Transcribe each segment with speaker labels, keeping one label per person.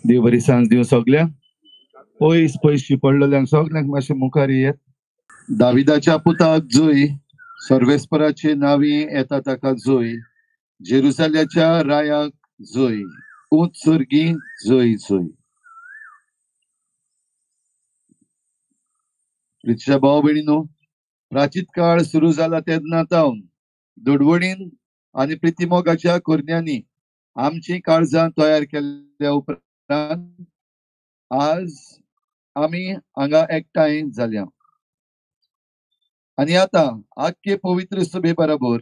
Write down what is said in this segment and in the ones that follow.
Speaker 1: देव बरी सांज दिवं सगल्यांक. पयस पयस शिपडलेल्यांक सगल्यांक मातशें मुखार येत. दाविदाच्या पुताक जोय, सर्वेस्पराचे नांवी येता ताका जोय, जेरुजाल्याच्या रायाक जोय, उंच सर्गी जोय जोय. प्रितीच्या भाव भयणीनो, प्राचीत काळ सुरू जाला तेन्ना तावन दडवणीन आनी प्रितीमोगाच्या करण्यांनी आमची काळजां तयार केल्या उपरांत आज आमी हांगा एकठांय जाल्या. आनी आतां आख्खे पवित्र सभे बराबर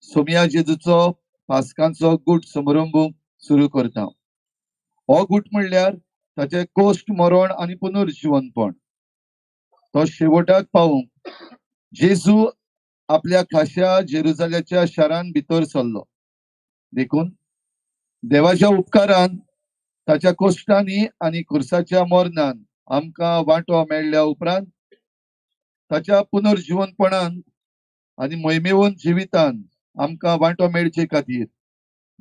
Speaker 1: सोमया जेजूचो पास्कांचो गूट समारंभूंक सुरू करता. हो गूट म्हणल्यार ताचें कोश्ट मरण आनी पुनर्जिवनपण. तो शेवटाक पावूंक जेजू आपल्या खाश्या जेरुजाल्याच्या शारान भितर सरलो. देखून देवाच्या उपकारान ताच्या कोश्टांनी आनी खुर्साच्या मरणान आमकां वांटो मेळ्ळ्या उपरांत ताच्या पुनर्जिवनपणान आनी मोहिमेवन जिवितान आमकां वांटो मेळचे खातीर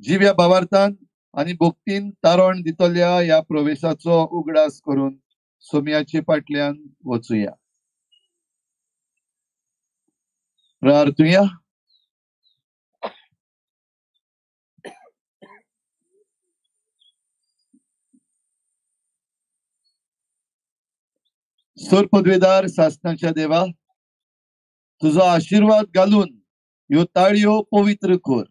Speaker 1: जिव्या भावार्थान आनी भक्तीन तारण दितल्या ह्या प्रवेशाचो उगडास करून सोमयाचे फाटल्यान वचुया. प्रार्थुया. सर पदवेदार सासनाच्या देवा, तुजो आशिर्वाद घालून ह्यो ताळयो पवित्र कर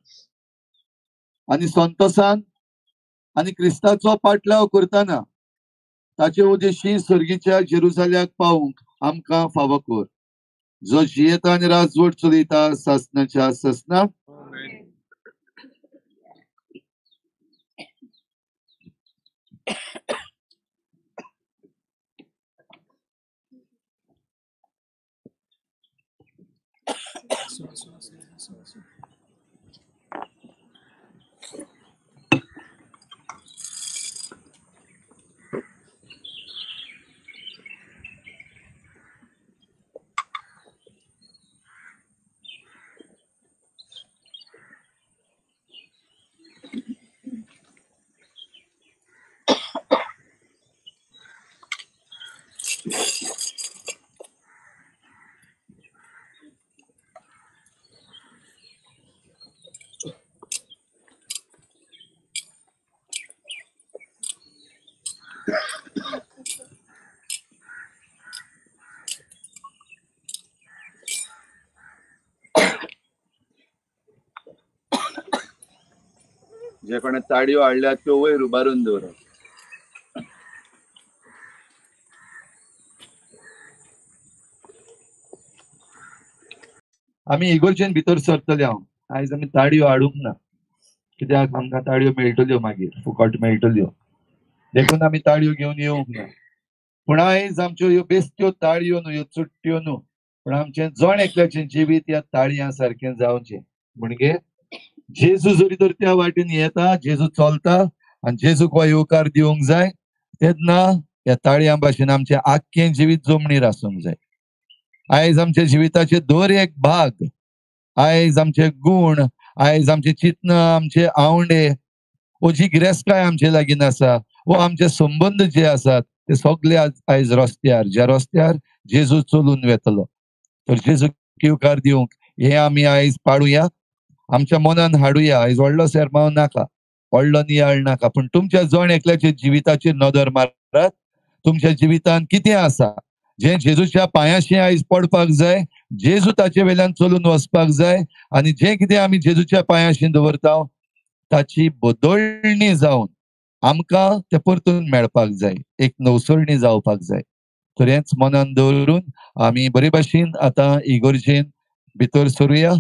Speaker 1: आनी संतोसान आनी क्रिस्ताचो पाटलाव करतना ताचे उद्देशी सर्गीच्या जेरुजाल्याक पावूंक आमकां फावो कर, जो जियेता आनी राजवट चलयता सासनाच्या सासना. जे कोणे ताडयो हाडल्यात त्यो वयर उबारून दवरात. आमी इगोर्जेन भितर सरतले. हांव आयज आमी ताडयो हाडूंक ना, कित्याक आमकां ताडयो मेळटल्यो मागीर फुकट मेळटल्यो, देखून आमी ताडयो घेवन येवंक ना. पूण आयज आमच्यो ह्यो बेस्त्यो ताळयो न्हू, ह्यो चुट्ट्यो न्हू, पूण आमचें जण एकल्याचें जिवीत ह्या ताळयां सारकें जावचें. म्हणजे जेजू जरी तर त्या वाटेन येता, जेजू चलता आनी जेजूक हो येवकार दिवंक जाय, तेन्ना ह्या ताळयां भाशेन आमचें आख्खें जिवीत जमनीर आसूंक जाय. आयज आमच्या जिविताचे दर एक भाग, आयज आमचे गूण, आयज आमचे चिंतनां, आमचे आवंडे, वो जी गिरेस्तकाय आमचे लागीं आसा, वो आमचे संबंद जे आसात ते सगळे आयज रस्त्यार, ज्या रस्त्यार जेजू चलून वेतलो, तर जेजूक येवकार दिवंक हे आमी आयज पाडुया, आमच्या मनान हाडुया. आयज व्हडलो सेरमांव नाका, व्हडलो नियाळ नाका, पूण तुमच्या जण एकल्याच्या जिविताचेर नदर मारात. तुमच्या जिवितान कितें आसा जें जेजूच्या पांयाशी आयज पडपाक जाय, जेजू ताचे वेल्यान चलून वचपाक जाय, आनी जें कितें आमी जेजूच्या पांयाशी दवरता ताची बदलणी जावन आमकां तें परतून मेळपाक जाय, एक नवसरणी जावपाक जाय. तर हेंच मनान दवरून आमी बरे भाशेन आतां इगोर्जेन भितर सरुया.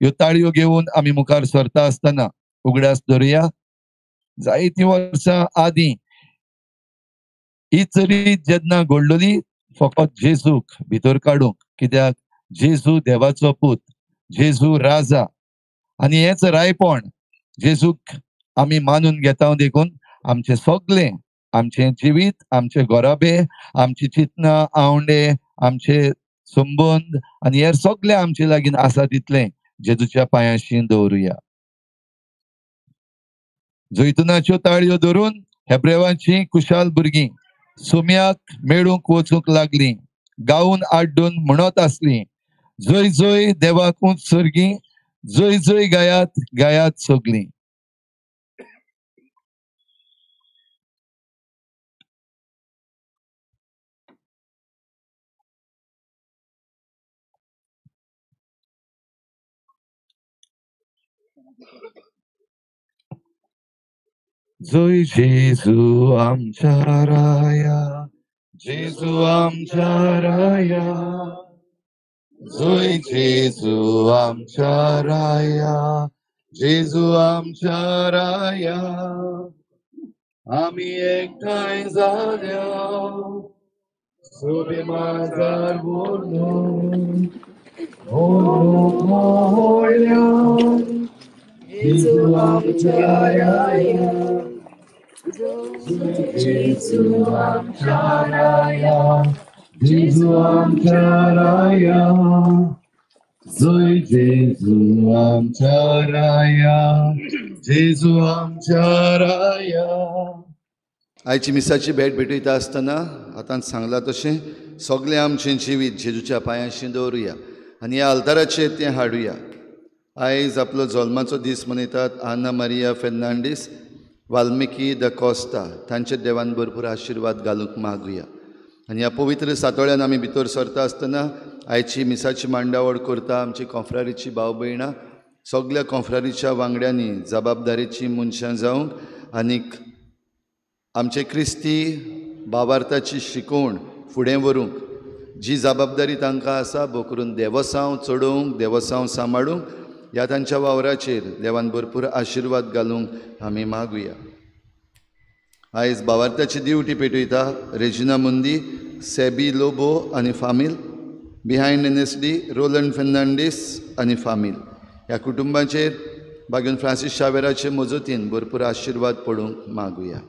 Speaker 1: ह्यो ताळयो घेवन आमी मुखार सरता आसतना उगडास धरुया, जायतीं वर्सां आदीं ही चली जेन्ना घडलोली फकत जेजूक भितर काडूंक, कित्याक जेजू देवाचो पूत, जेजू राजा, आनी हेंच रायपण जेजूक आमी मानून घेता. देखून आमचें सगळें, आमचें जिवीत, आमचे घराबे, आमची चिंतनां, आवंडे, आमचे संबंद आनी हेर सगळें आमचे लागीं आसा तितलें जेजूच्या पांयाशी दवरुया. जैतुनाच्यो ताळयो धरून हेब्रेवांची कुशाल भुरगीं सुम्याक मेळूंक वचूंक लागलीं, गावन आड्डून म्हणत आसलीं, जय जय देवाक उंच सर्गी, जय जय गायात गायात सगलीं. जय जेजू आमच्या राया, जेजू आमच्या राया, जय जेजू आमच्या राया, जेजू आमच्या राया. आमी एकठांय जाल्या सोबे माजार बोलून होळ्या, जेजू आमच्या राया, जेजू आमच्या राया, जेजू आमच्या राया, जय जेजू आमच्या राया, जेजू आमच्या राया.
Speaker 2: आयची मिसाची भेट भेटयता आसतना आतां सांगलां तशें सगळें आमचें जिवीत जेजूच्या पांयांशी दवरुया आनी ह्या आल्ताराचेर तें हाडुया. आयज आपलो जल्माचो दीस मनयतात आना Maria Fernandes, Valmiki the Costa, तांचे देवान भरपूर आशिर्वाद घालूंक मागुया. आनी ह्या पवित्र सातोळ्यान आमी भितर सरता आसतना आयची मिसाची मांडावळ करता आमची कोंफ्रारीची भाव भयणां, सगल्या कोंफ्रारीच्या वांगड्यांनी जबाबदारीची मनशां जावंक आनीक आमचे क्रिस्ती भावार्थाची शिकोवण फुडें व्हरूंक जी जबाबदारी तांकां आसा भोकरून देवसांव चडोवंक, देवसांव सांबाळूंक, ह्या तांच्या वावराचेर देवान भरपूर आशिर्वाद घालूंक आमी मागुया. आयज भावार्थाची दिवटी पेटयता रेजिना मुंदी, सेबी लोबो आनी फामील, बिहायंड NSD Roland Fernandes आनी फामील. ह्या कुटुंबाचेर बागून फ्रांसीस शावेराचे मजतीन भरपूर आशिर्वाद पडूंक मागुया.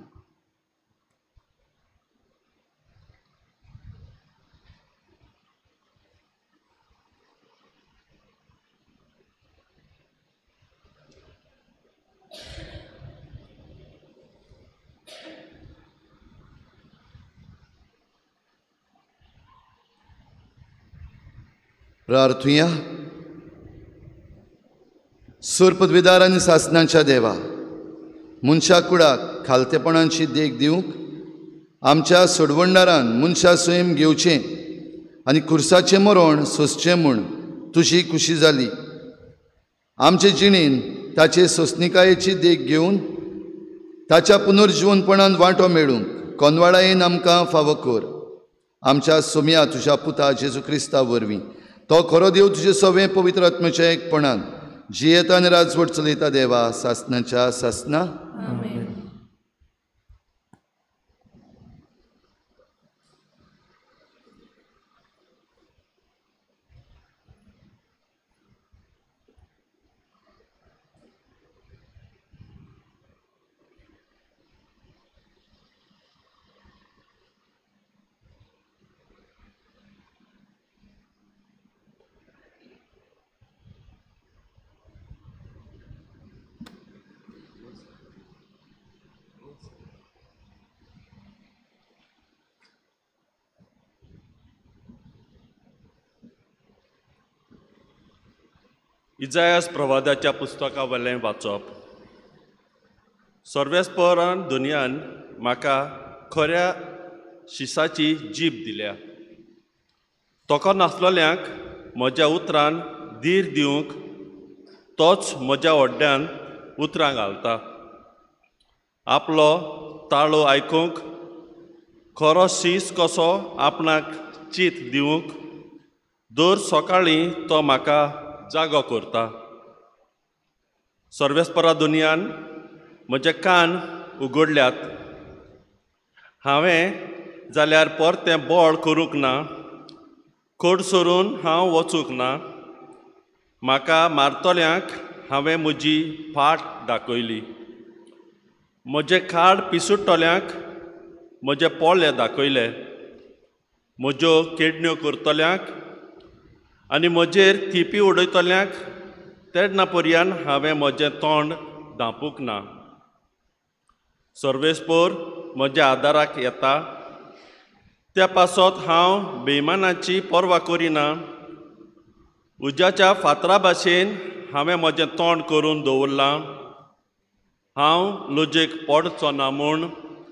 Speaker 2: प्रार्थुया. सुरपदविदार आनी सासनांच्या देवा, मनशा कुडाक खालतेपणाची देख दिवंक आमच्या सोडवणदारान मनशा स्वयं घेवचें आनी खुर्साचें मरण सोंसचें म्हूण तुजी खुशी जाली. आमचे जिणेन ताचे सोंसणिकायेची देख घेवन ताच्या पुनर्जिवनपणान वांटो मेळूंक कोनवाळायेन आमकां फावो कर. आमच्या सोम्या तुज्या पुता जेजू क्रिस्ता वरवीं, तो खरो देव तुजे सवें पवित्र आत्म्याच्या एकपणान जियेता आनी राजवट चलयता देवा सासनाच्या सासना.
Speaker 3: इजायास प्रवादाच्या पुस्तका वयलें वाचप. सर्वेस्परान दुनियान म्हाका खऱ्या शिसाची जीब दिल्या, तोको नासलोल्यांक म्हज्या उतरान धीर दिवंक तोच म्हज्या व्हड्ड्यान उतरां घालता. आपलो ताळो आयकूंक खरो शीस कसो आपणाक चीत दिवंक दर सकाळीं तो म्हाका जागो करता. सर्वेस्परा दुनियान म्हजे कान उगडल्यात, हांवें जाल्यार परतें बळ करूंक ना, खोड सरून हांव वचूंक ना. म्हाका मारतल्यांक हांवें म्हजी फाट दाखयली, म्हजें खाड पिसुट्टल्यांक म्हजे पोले दाखयले, म्हज्यो केडण्यो करतल्यांक आनी म्हजेर थिपी उडयतल्यांक तेन्ना पर्यान हांवें म्हजें तोंड धांपूंक ना. सर्वेस्पोर म्हज्या आदाराक येता. त्या पासत हांव बेमानाची पर्वा करिना. उज्याच्या फातरा भाशेन हांवें म्हजें तोंड करून दवरलां. हांव लजेक पडचो ना म्हूण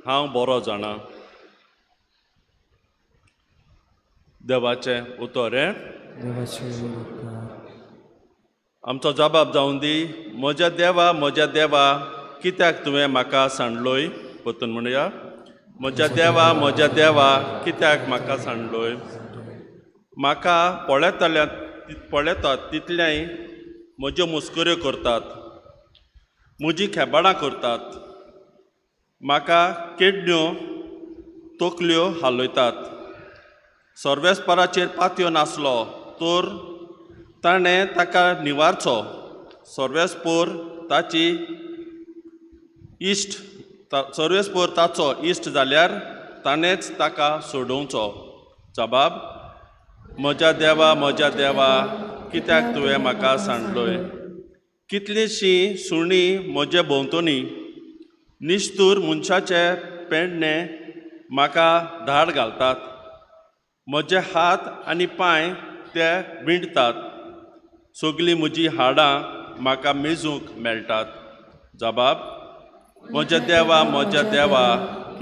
Speaker 3: हांव बरो जाणा. देवाचें उतर हें. आमचो जबाब जावन दी. म्हज्या देवा, म्हज्या देवा, कित्याक तुवें म्हाका सांडलोय? परतून म्हणया. म्हज्या देवा, म्हज्या देवा, कित्याक म्हाका सांडलोय? म्हाका पळयतल्या पळयतात तितल्याय म्हज्यो मस्कऱ्यो करतात, म्हजी खेबाडां करतात, म्हाका किडण्यो तकल्यो हालयतात. सर्वेस्पराचेर पातयो नासलो तर ताणें ताका निवारचो. सर्वेस्पोर ताची इश्ट, सर्वेस्पोर ताचो इश्ट जाल्यार ताणेंच ताका सोडोवचो. जबाब. म्हज्या देवा, म्हज्या देवा, कित्याक तुवें म्हाका सांडलोय? कितलींशीं सुणीं म्हजे भोंवतणी, निश्तूर मनशाचे पेडणे म्हाका धाड घालतात. म्हजे हात आनी पांय ते विणटात. सगळीं म्हजीं हाडां म्हाका मेजूंक मेळटात. जबाब. म्हज्या देवा, म्हज्या देवा,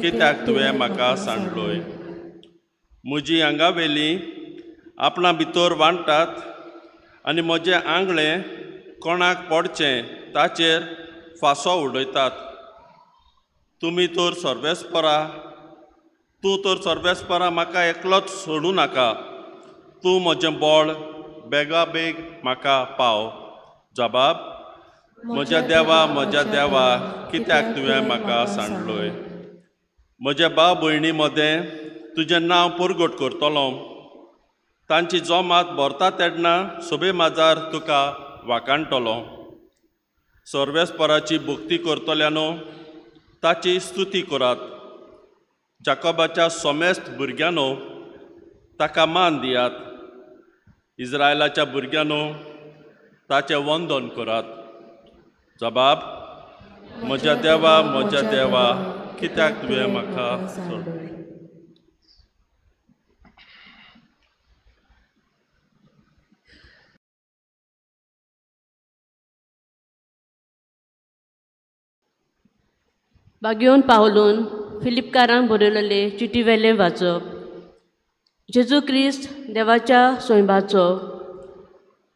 Speaker 3: कित्याक तुवें म्हाका सांडलोय? म्हजी आंगावेली आपणा भितर वांट्टात आनी म्हजें आंगळें कोणाक पडचें ताचेर फांसो उडयतात. तुमी तर सर्वेस्परा, तूं तर सर्वेस्परा म्हाका एकलोच सोडूं नाका. तूं म्हजें बळ, बेगाबेग म्हाका पाव. जबाब. म्हज्या देवा, म्हज्या देवा, कित्याक तुवें म्हाका सांडलोय? म्हज्या भाव भयणी मदें तुजें नांव परगट करतलो. तांची जमात भरता तेन्ना सोबे माजार तुका वाखाणटलो. सर्वेस्पराची भक्ती करतल्यानो ताची स्तुती करात. जाकोबाच्या सोमेस्त भुरग्यांनो ताका मान दियात. इस्रायलाच्या भुरग्यांनो ताचें वंदन करात. जबाब. म्हज्या देवा, म्हज्या देवा, कित्याक तुवें म्हाका सोडलो?
Speaker 4: बागेवन पावलून फिलिपकारांक बरयलेले चिटीवेलें वाचप. जेजू क्रिस्त देवाच्या सोयंबाचो,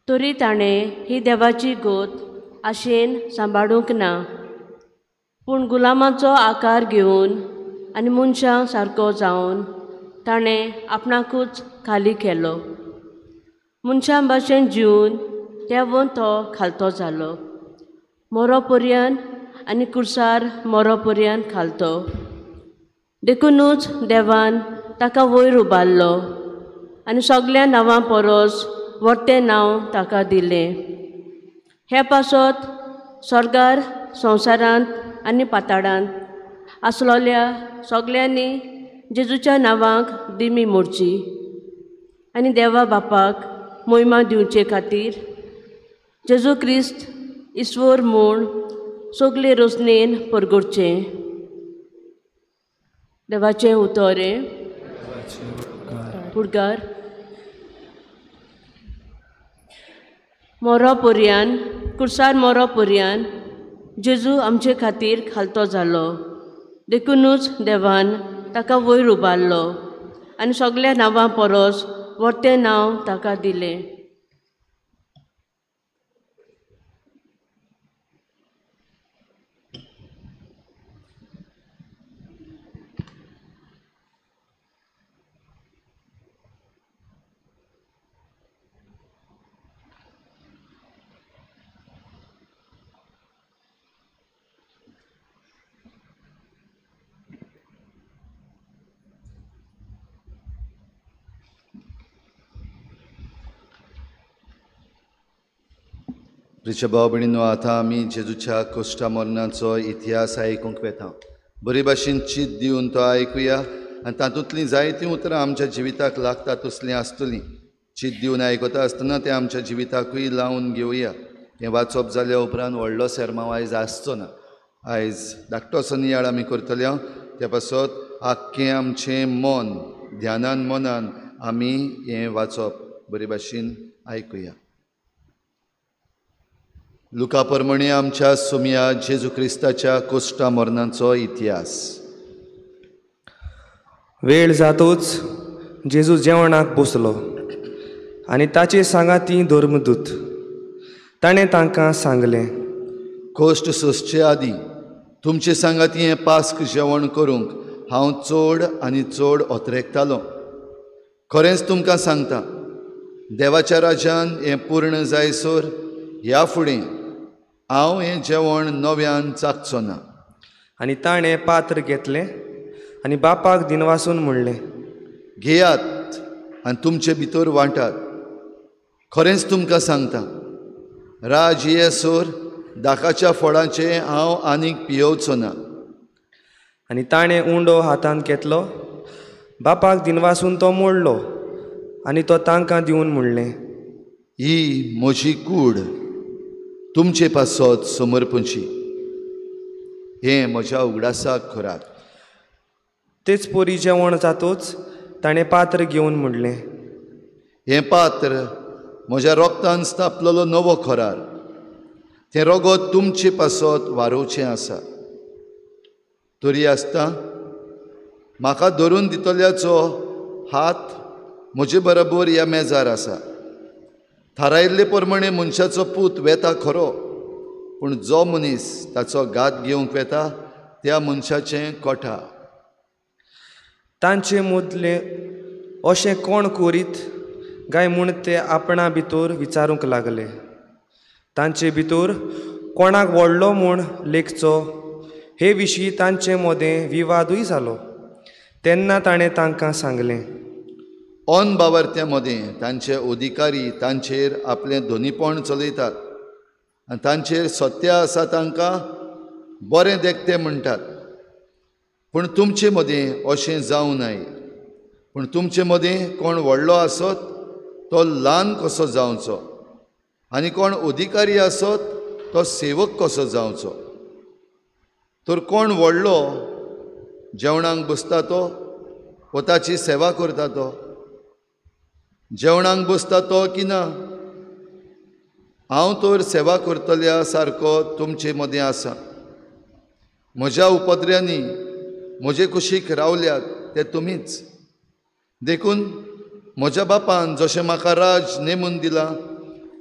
Speaker 4: तरी ताणें ही देवाची गोत आशेन सांबाळूंक ना, पूण गुलामाचो आकार घेवन आनी मनशां सारको जावन ताणें आपणाकूच खाली केलो. मनशां भाशेन जिवन तेवून तो खालतो जालो, मोरो पर्यंत आनी कुर्सार मोरो पर्यंत खालतो. देखुनूच देवान ताका वयर उबारलो आनी सगळ्या नांवां परस व्हडलें नांव ताका दिलें. हे पासत स्वर्गार, संवसारांत आनी पाताळांत आसलोल्या सगळ्यांनी जेजूच्या नांवाक दिमी मोडची आनी देवा बापाक मोहिमा दिवचे खातीर जेजू क्रिस्त ईश्वर म्हूण सगळे रोसणेन परगटचें. देवाचें उतर हें. पुडकार मोरो पर्यान, कुर्सार मोरो पर्यान जेजू आमचे खातीर खालतो जालो. देखुनूच देवान ताका वयर उबारलो आनी सगळ्या नांवां परस व्हडलें नांव ताका दिलें.
Speaker 2: प्रिय भाव भयणींनो, आतां आमी जेजूच्या कोश्टा मरणाचो इतिहास आयकूंक वेता. बरे भाशेन चीत दिवन तो आयकुया आनी तातूंतलीं जायतीं उतरां आमच्या जिविताक लागता तसलीं आसतलीं. चीत दिवन आयकता आसतना तें आमच्या जिविताकूय लावन घेवया. हें वाचप जाल्या उपरांत व्हडलो सेर्मांव आयज आसचो ना. आयज धाकटोसो नियाळ आमी करतले. त्या पासत आख्खें आमचें मन ध्यानान मनान आमी हें वाचप बरे भाशेन आयकुया. लुका प्रमाणे आमच्या सोमया जेजू क्रिस्ताच्या कोश्टा मरणाचो इतिहास.
Speaker 5: वेळ जातोच जेजू जेवणाक बसलो आनी ताचे सांगाती धर्मदूत. ताणें तांकां सांगलें,
Speaker 2: कोश्ट सोंसचे आदीं तुमचे सांगाती हें पास्क जेवण करूंक हांव चड आनी चड अत्रेकतालो. खरेंच तुमकां सांगता, देवाच्या राज्यान हें पूर्ण जायसर ह्या फुडें हांव हें जेवण नव्यान चाखचो ना.
Speaker 5: आनी ताणें पात्र घेतलें आनी बापाक दिनवासून म्हणलें,
Speaker 2: घेयात आनी तुमचे भितर वांटात. खरेंच तुमकां सांगता, राज येसर दाकाच्या फळांचें हांव आनीक पियोवचो ना.
Speaker 5: आनी ताणें उंडो हातांत घेतलो, बापाक दिनवासून तो मोडलो आनी तो तांकां दिवन म्हणलें,
Speaker 2: ही म्हजी कूड तुमचे पासत समर्पणची, हें म्हज्या उगडासाक करात.
Speaker 5: तेच परी जेवण जातोच ताणें पात्र घेवन म्हणलें,
Speaker 2: हें पात्र म्हज्या रोगतान स्थापलेलो नवो करार, तें रोगत तुमचे पासत वारोवचें आसा. तरी आसता म्हाका धरून दितल्याचो हात म्हजे बरोबर ह्या मेजार आसा. थारायल्ले प्रमाणे मनशाचो पूत वेता खरो, पूण जो मनीस ताचो घात घेवंक वेता त्या मनशाचें कोठा.
Speaker 5: तांचे मदले अशें कोण करीत काय म्हूण ते आपणा भितर विचारूंक लागले. तांचे भितर कोणाक व्हडलो म्हूण लेखचो हे विशीं तांचे मदें विवादूय जालो. तेन्ना ताणें तांकां सांगलें,
Speaker 2: ऑन बावरत्या मदें तांचे अधिकारी तांचेर आपलें धोनीपण चलयतात आनी तांचेर सत्या आसा तांकां बरें देखते म्हणटात. पूण तुमचे मदें अशें जावं नये. पूण तुमचे मदें कोण व्हडलो आसत तो ल्हान कसो जावचो आनी कोण अधिकारी आसत तो सेवक कसो जावचो. तर कोण व्हडलो जेवणाक बसता तो वो ताची सेवा करता तो? जेवणाक बसता तो की ना? हांव तर सेवा करतल्या सारको तुमचे मदें आसा. म्हज्या उपद्र्यांनी म्हजे कुशीक रावल्यात ते तुमीच. देखून म्हज्या बापान जशें म्हाका राज नेमून दिलां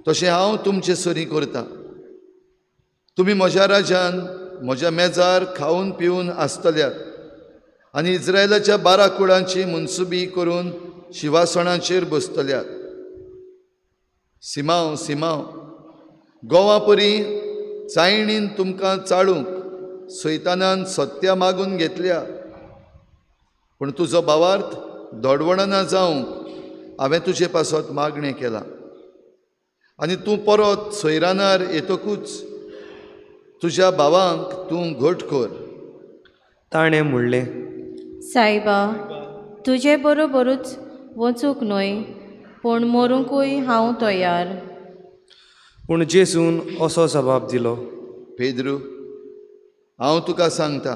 Speaker 2: तशें हांव तुमचे सरीं करतां. तुमी म्हज्या राजान म्हज्या मेजार खावन पिवन आसतल्यात आनी इस्रायलाच्या 12 कुळांची मनसुबी करून शिवासणाचेर बसतल्यात. सिमांव, सिमांव, गोवा परी चायणीन तुमकां चाळूंक सैतानान सत्या मागून घेतल्या, पूण तुजो भावार्थ दोडवणना जावंक हांवें तुजे पासत मागणें केलां. आनी तूं परत सोयरानार येतकूच तुज्या भावांक तूं घट कर.
Speaker 5: ताणें म्हणलें,
Speaker 6: सायबा, तुजे बरोबरूच वचूंक न्हय पूण मरूंकूय हांव तयार.
Speaker 5: पूण जेजून असो जबाब दिलो,
Speaker 2: पेद्रू, हांव तुका सांगता,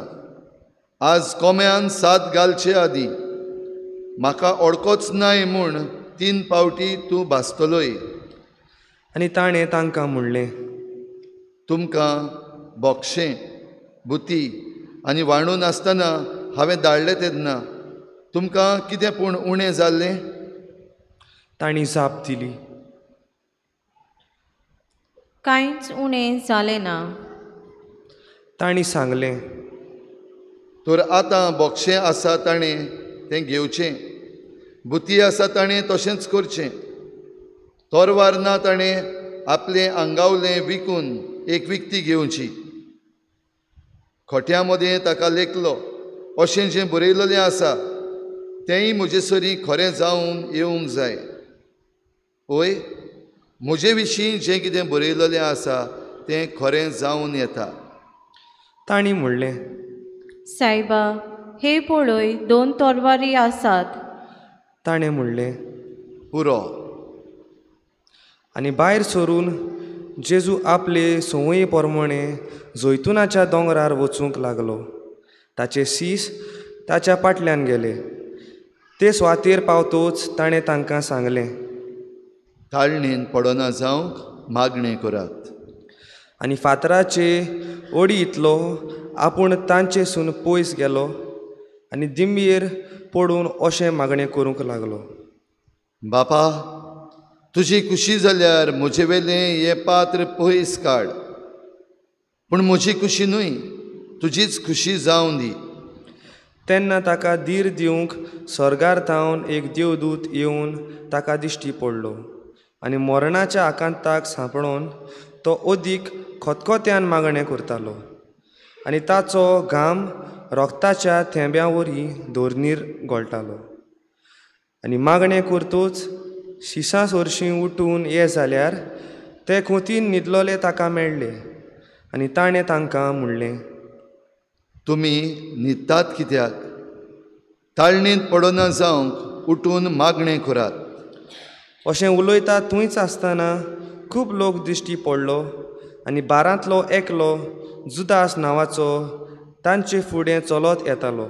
Speaker 2: आज कोम्यान सात घालचे आदीं म्हाका ओळखोच नाय म्हूण 3 पावटी तूं भासतलोय.
Speaker 5: आनी ताणें तांकां म्हणलें,
Speaker 2: तुमकां बोक्षें बुती आनी वांडून आसतना हांवें धाडलें तेन्ना तुमकां कितें पूण उणें जाल्लें?
Speaker 5: तांणी जाप दिली,
Speaker 6: कांयच उणें जालें ना.
Speaker 5: तांणी सांगलें,
Speaker 2: तर आतां बोक्षें आसा ताणें तें घेवचें, बुती आसा ताणें तशेंच करचें, तोरवार ना ताणें आपलें आंगावलें विकून एक विकती घेवची. खोट्या मदें ताका लेखलो अशें जें बरयलेलें आसा तेंय म्हजे सरीं खरें जावन येवंक जाय. ओय, म्हजे विशीं जें कितें बरयलेलें आसा तें खरें जावन येता.
Speaker 5: तांणी म्हणलें,
Speaker 6: सायबा, हे पळय 2 तरवारी आसात.
Speaker 5: ताणें म्हणलें,
Speaker 2: पुरो.
Speaker 5: आनी भायर सरून जेजू आपले संवये प्रमाणे जैतुनाच्या दोंगरार वचूंक लागलो. ताचे शीस ताच्या फाटल्यान गेले. ते सुवातेर पावतोच ताणें तांकां सांगलें,
Speaker 2: ताळणेन पडना जावंक मागणें करात.
Speaker 5: आनी फातराचे ओडी इतलो आपूण तांचेसून पयस गेलो आनी दिंबयेर पडून अशें मागणें करूंक लागलो,
Speaker 2: बापा, तुजी खुशी जाल्यार म्हजे वेलें हें पात्र पयस काड, पूण म्हजी खुशी न्हय, तुजीच खुशी जावं दी.
Speaker 5: तेन्ना ताका धीर दिवंक स्वर्गार थावन एक देवदूत येवन ताका दिश्टी पडलो आनी मरणाच्या आकांताक सांपडोन तो अदीक खतखत्यान मागणें करतालो आनी ताचो घाम रोगताच्या थेंब्या वरी धरणीर गळटालो. आनी मागणें करतूच शिसां सरशीं उठून ये जाल्यार ते खोतीन न्हिदलोले ताका मेळ्ळे आनी ताणें तांकां म्हणलें,
Speaker 2: तुमी न्हिदतात कित्याक? ताळणेंत पडना जावंक उठून मागणें करात.
Speaker 5: अशें उलयता थंयच आसतना खूब लोक दिश्टी पडलो आनी बारांतलो एकलो जुदास नांवाचो तांचे फुडें चलत येतालो.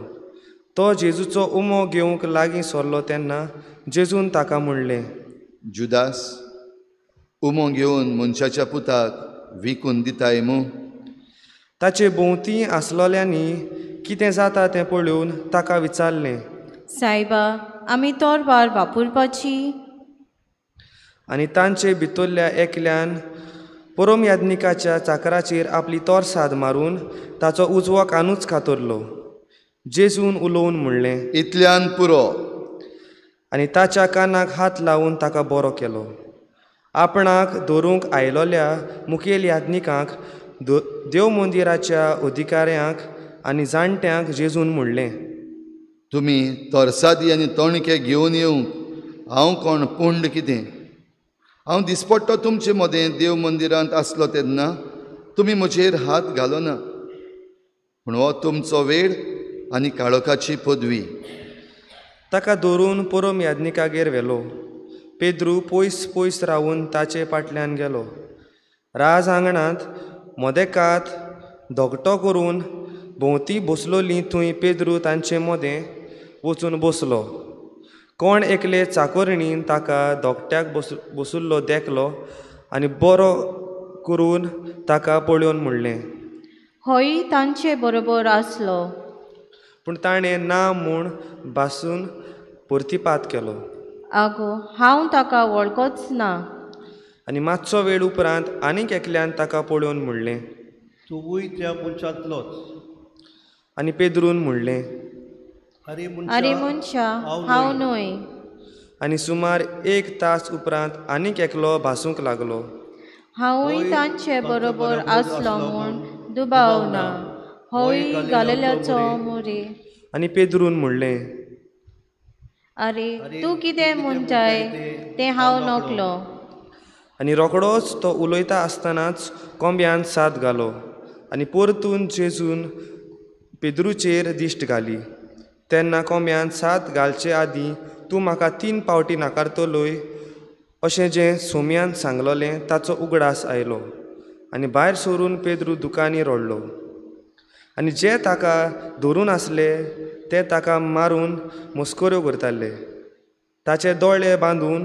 Speaker 5: तो जेजूचो उमो घेवंक लागीं सरलो तेन्ना जेजून ताका म्हणलें,
Speaker 2: जुदास, उमो घेवन मनशाच्या पुताक विकून दिताय मू?
Speaker 5: ताचे भोंवती आसलोल्यांनी कितें जाता तें पळोवन ताका विचारलें,
Speaker 6: सायबा, आमी तोरवार वापरपाची?
Speaker 5: आनी तांचे भितरल्या एकल्यान परम याज्ञिकाच्या चाकराचेर आपली तोरसाद मारून ताचो उजवो कानूच कातरलो. जेजून उलोवन म्हणलें,
Speaker 2: इतल्यान पुरो.
Speaker 5: आनी ताच्या कानाक हात लावन ताका बरो केलो. आपणाक धरूंक आयलोल्या मुखेल याज्ञिकांक, देव मंदिराच्या अधिकाऱ्यांक आनी जाणट्यांक जेजून म्हणलें,
Speaker 2: तुमी तरसादी आनी तोणके घेवन येवंक हांव कोण पुंड कितें? हांव दिसपट्टो तुमचे मदें देव मंदिरांत आसलो तेन्ना तुमी म्हजेर हात घालो ना, पूण हो तुमचो वेळ आनी काळोखाची पदवी.
Speaker 5: ताका धरून परम याज्ञिकागेर व्हेलो. पेद्रू पयस पयस रावून ताचे फाटल्यान गेलो. राज आंगणांत मदेकात धोगटो करून भोंवती बसलोली थंय पेद्रू तांचे मदें वचून बसलो. कोण एकले चाकोरणीन ताका धोगट्याक बसुल्लो देखलो आनी बरो करून ताका पळोवन म्हणलें,
Speaker 6: होय तांचे बरोबर आसलो.
Speaker 5: पूण ताणें ना म्हूण भासून परतिपात केलो,
Speaker 6: आगो, हांव ताका वळखोच ना.
Speaker 5: आनी मातसो वेळ उपरांत आनीक एकल्यान ताका पळोवन म्हणलें,
Speaker 7: तुवूय त्या मनशांतलोच.
Speaker 5: आनी पेद्रून म्हणलें,
Speaker 6: आरे मनशा, हांव न्हय.
Speaker 5: आनी सुमार एक तास उपरांत आनीक एकलो भासूंक लागलो,
Speaker 6: हांवूय तांचे बरोबर आसलो म्हूण दुबाव ना, होय गालिल्याचो मुरे.
Speaker 5: आनी पेद्रून म्हणलें,
Speaker 6: आरे तूं कितें म्हणटाय तें हांव नकलो.
Speaker 5: आनी रोखडोच तो उलयता आसतनाच कोंब्यान साद घालो आनी परतून जेजून पेद्रूचेर दिश्ट घाली. तेन्ना कोंब्यान साद घालचे आदीं तूं म्हाका 3 फावटी नाकारतलोय अशें जें सोम्यान सांगलोलें ताचो उगडास आयलो आनी भायर सरून पेद्रू दुकांनी रडलो. आनी जे ताका धरून आसले ते ताका मारून मस्कऱ्यो करताले. ताचे दोळे बांदून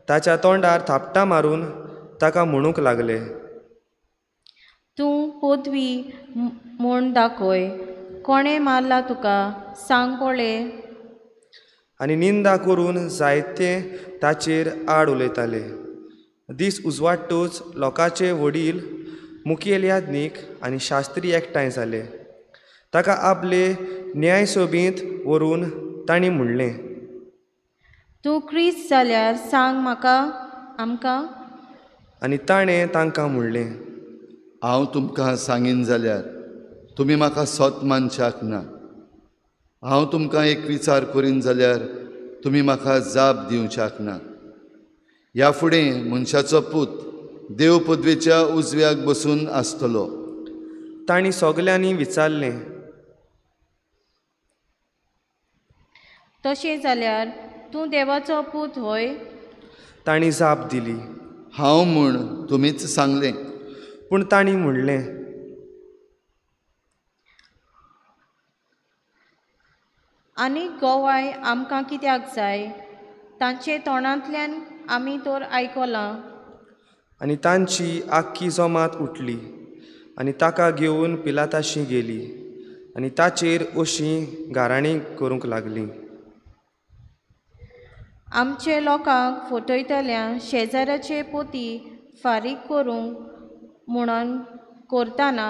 Speaker 5: ताच्या तोंडार थापटां मारून ताका म्हणूंक लागले,
Speaker 6: तूं पदवी म्हूण दाखय, कोणें मारला तुका सांग पळय.
Speaker 5: आनी निंदा करून जायते ताचेर आड उलयताले. दीस उजवाडटूच लोकांचे वडील, मुखेल याज्ञीक आनी शास्त्री एकठांय जाले. ताका आपले न्यायसभेंत व्हरून तांणी म्हणलें,
Speaker 6: तूं क्रिस्त जाल्यार सांग म्हाका आमकां.
Speaker 5: आनी ताणें तांकां म्हणलें,
Speaker 2: हांव तुमकां सांगीन जाल्यार तुमी म्हाका सत मानच्याक ना. हांव तुमकां एक विचार करीन जाल्यार तुमी म्हाका जाप दिवच्याक ना. ह्या फुडें मनशाचो पूत देव पदवेच्या उजव्याक बसून आसतलो.
Speaker 5: तांणी सगल्यांनी विचारलें,
Speaker 6: तशें जाल्यार तूं देवाचो पूत होय?
Speaker 5: तांणी जाप दिली,
Speaker 2: हांव म्हूण तुमीच सांगलें.
Speaker 5: पूण तांणी म्हणलें,
Speaker 6: आनीक गोवाय आमकां कित्याक जाय? तांचे तोंडांतल्यान आमी तर आयकलां.
Speaker 5: आनी तांची आख्खी जमात उठली आनी ताका घेवन पिलाताशी गेली आनी ताचेर अशी गाराणी करूंक लागली.
Speaker 6: आमचे लोकांक फटयतल्या शेजाऱ्याचे पोती फारीक करूंक म्हणून करतना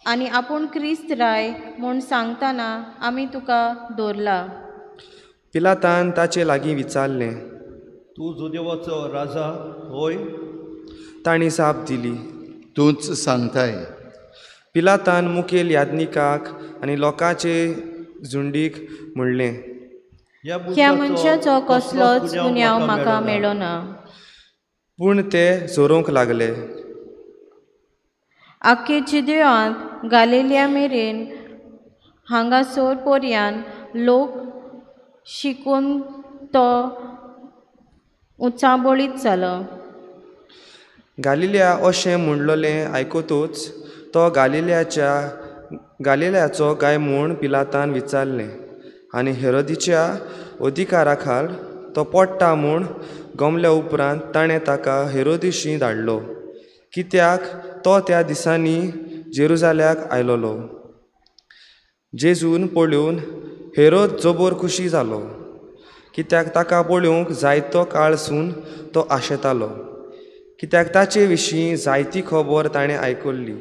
Speaker 6: आनी आपूण क्रिस्त राय म्हूण सांगतना आमी तुका दवरला.
Speaker 5: पिलातान ताचे लागीं विचारलें,
Speaker 7: तूं जुदेवाचो राजा होय?
Speaker 5: तांणी जाप दिली,
Speaker 2: तूंच सांगताय.
Speaker 5: पिलातान मुखेल याज्ञिकाक आनी लोकांचे झुंडीक म्हणलें,
Speaker 6: ह्या मनशाचो कसलोच गुन्यांव म्हाका मेळना.
Speaker 5: पूण ते झरोवंक लागले.
Speaker 6: आख्खे जिदेवांत गालिलिया मेरेन हांगासर पर्यान लोक शिकून तो उचांबळीत जालो.
Speaker 5: गालिलिया अशें म्हणलोलें आयकतूच तो गालिलियाचो काय म्हूण पिलातान विचारलें आनी हेरोदीच्या अधिकारा खाल तो पडटा म्हूण गमल्या उपरांत ताणें ताका हेरोदीशी धाडलो, कित्याक तो त्या दिसांनी जेरुजाल्याक आयलोलो. जेजून पळोवन हेरोद जबर खुशी जालो, कित्याक ताका पळोवंक जायतो काळसून तो आशेतालो, कित्याक ताचे विशीं जायती खबर ताणें आयकल्ली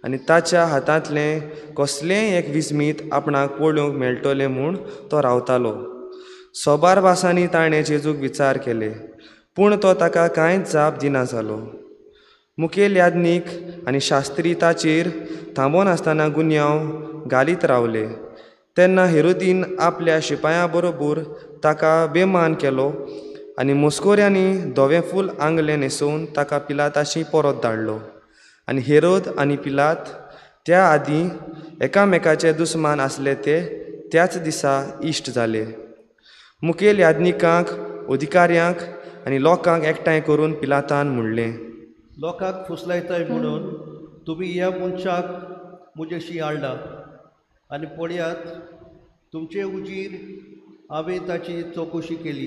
Speaker 5: आनी ताच्या हातांतलें कसलेंय एक विस्मीत आपणाक पळोवंक मेळटलें म्हूण तो रावतालो. सोबार भासांनी ताणें जेजूक विचार केले, पूण तो ताका कांयच जाप दिना जालो. मुखेल याज्ञीक आनी शास्त्री ताचेर थांबोनासतना गुन्यांव घालीत रावले. तेन्ना हेरोदीन आपल्या शिपायां बरोबर ताका बेमान केलो आनी मस्कोऱ्यांनी धवें फूल आंगलें न्हेसोवन ताका पिलाताशी परत धाडलो. आनी हेरोद आनी पिलात त्या आदीं एकामेकाचे दुस्मान आसले ते त्याच दिसा इश्ट जाले. मुखेल याज्ञिकांक, अधिकाऱ्यांक आनी लोकांक एकठांय करून पिलातान म्हणलें,
Speaker 7: लोकांक फुसलायताय म्हणून तुमी ह्या मनशाक म्हजेशी हाडला आनी पळयात तुमचे उजीर हांवें ताची चवकशी केली,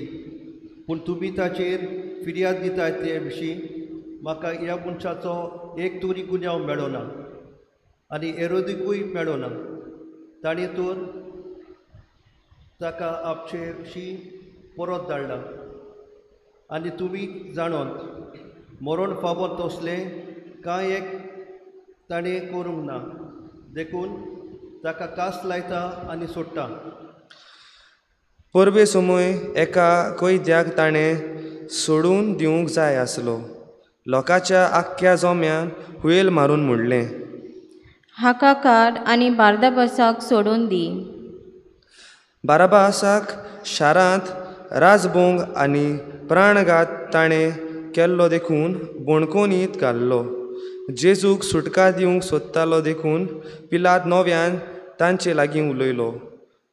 Speaker 7: पूण तुमी ताचेर फिर्याद दितात ते विशीं म्हाका ह्या मनशाचो एक तरी गुन्यांव मेळना आनी हेरोदीकूय मेळना. ताणें तर ताका आपशेशी परत धाडला आनी तुमी जाणोत मरण फावो तसलें कांय एक ताणें करूंक ना, देखून ताका कास लायता आनी सोडटा.
Speaker 5: परबे समय एका कैद्याक ताणें सोडून दिवंक जाय आसलो. लोकांच्या आख्ख्या जोम्यान हुयेल मारून म्हणलें,
Speaker 6: हाका काड आनी बारदाबासाक सोडून दी.
Speaker 5: बाराबासाक शारांत राजभोंग आनी प्राणघात ताणें केल्लो देखून बणकोनीत घाल्लो. जेजूक सुटका दिवंक सोदतालो देखून पिलात नव्यान तांचे लागीं उलयलो,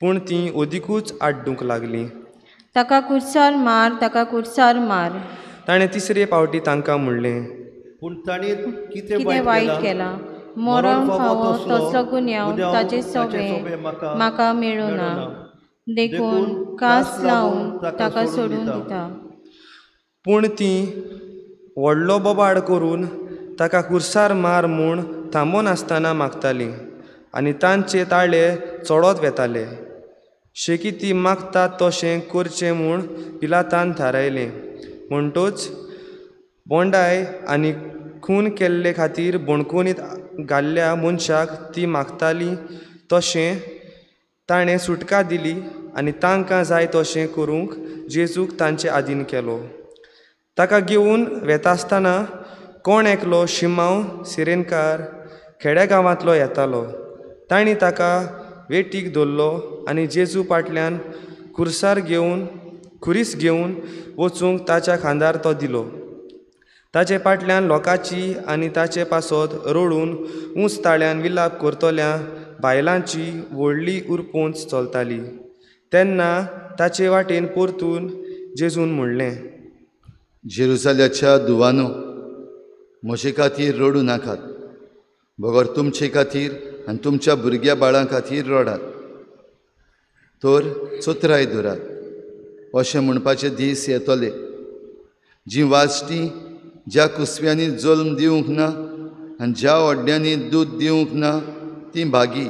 Speaker 5: पूण तीं अदिकूच आड्डूंक लागलीं,
Speaker 6: ताका कुर्सार मार, ताका कुर्सार मार.
Speaker 5: ताणें तिसरे फावटी तांकां म्हणलें,
Speaker 7: पूण ताणें कितें
Speaker 6: वायट केलां? मरण फावो तसलो गुन्यांव ताचे सवे म्हाका मेळना, देखून कास लावन ताका सोडून दिता.
Speaker 5: पूण तीं व्हडलो बोबाड करून ताका कुर्सार मार म्हूण थांबोनासतना मागतालीं आनी तांचे ताळे चडत वेताले. शेकी ती मागतात तशें करचें म्हूण पिलातान थारायलें. म्हणटच बोंडाय आनी खून केल्ले खातीर बणकोनीत घाल्ल्या मनशाक ती मागताली तशें ताणें सुटका दिली आनी तांकां जाय तशें करूंक जेजूक तांचे आदीन केलो. ताका घेवन वेतासतना कोण एकलो शिमांव सिरेनकार खेड्या गांवांतलो येतालो. तांणी ताका वेटीक धरलो आनी जेजू फाटल्यान खुर्सार घेवन खुरीस घेवन वचूंक ताच्या खांदार तो दिलो. ताचे फाटल्यान लोकांची आनी ताचे पासत रडून ऊंच ताळ्यान विलाप करतल्या बायलांची व्हडली उरपोंच चलताली. तेन्ना ताचे वाटेन परतून जेजून म्हणलें,
Speaker 2: जेरुजाल्याच्या दुवानो, म्हजे खातीर रडूं नाकात, बगर तुमचे खातीर आनी तुमच्या भुरग्या बाळां खातीर रडात। तर चोत्राय धरात, अशें म्हणपाचे दीस येतले, जी वाजटी ज्या कुसव्यांनी जल्म दिवंक ना आनी ज्या ओड्ड्यांनी दूद दिवंक ना ती भागी।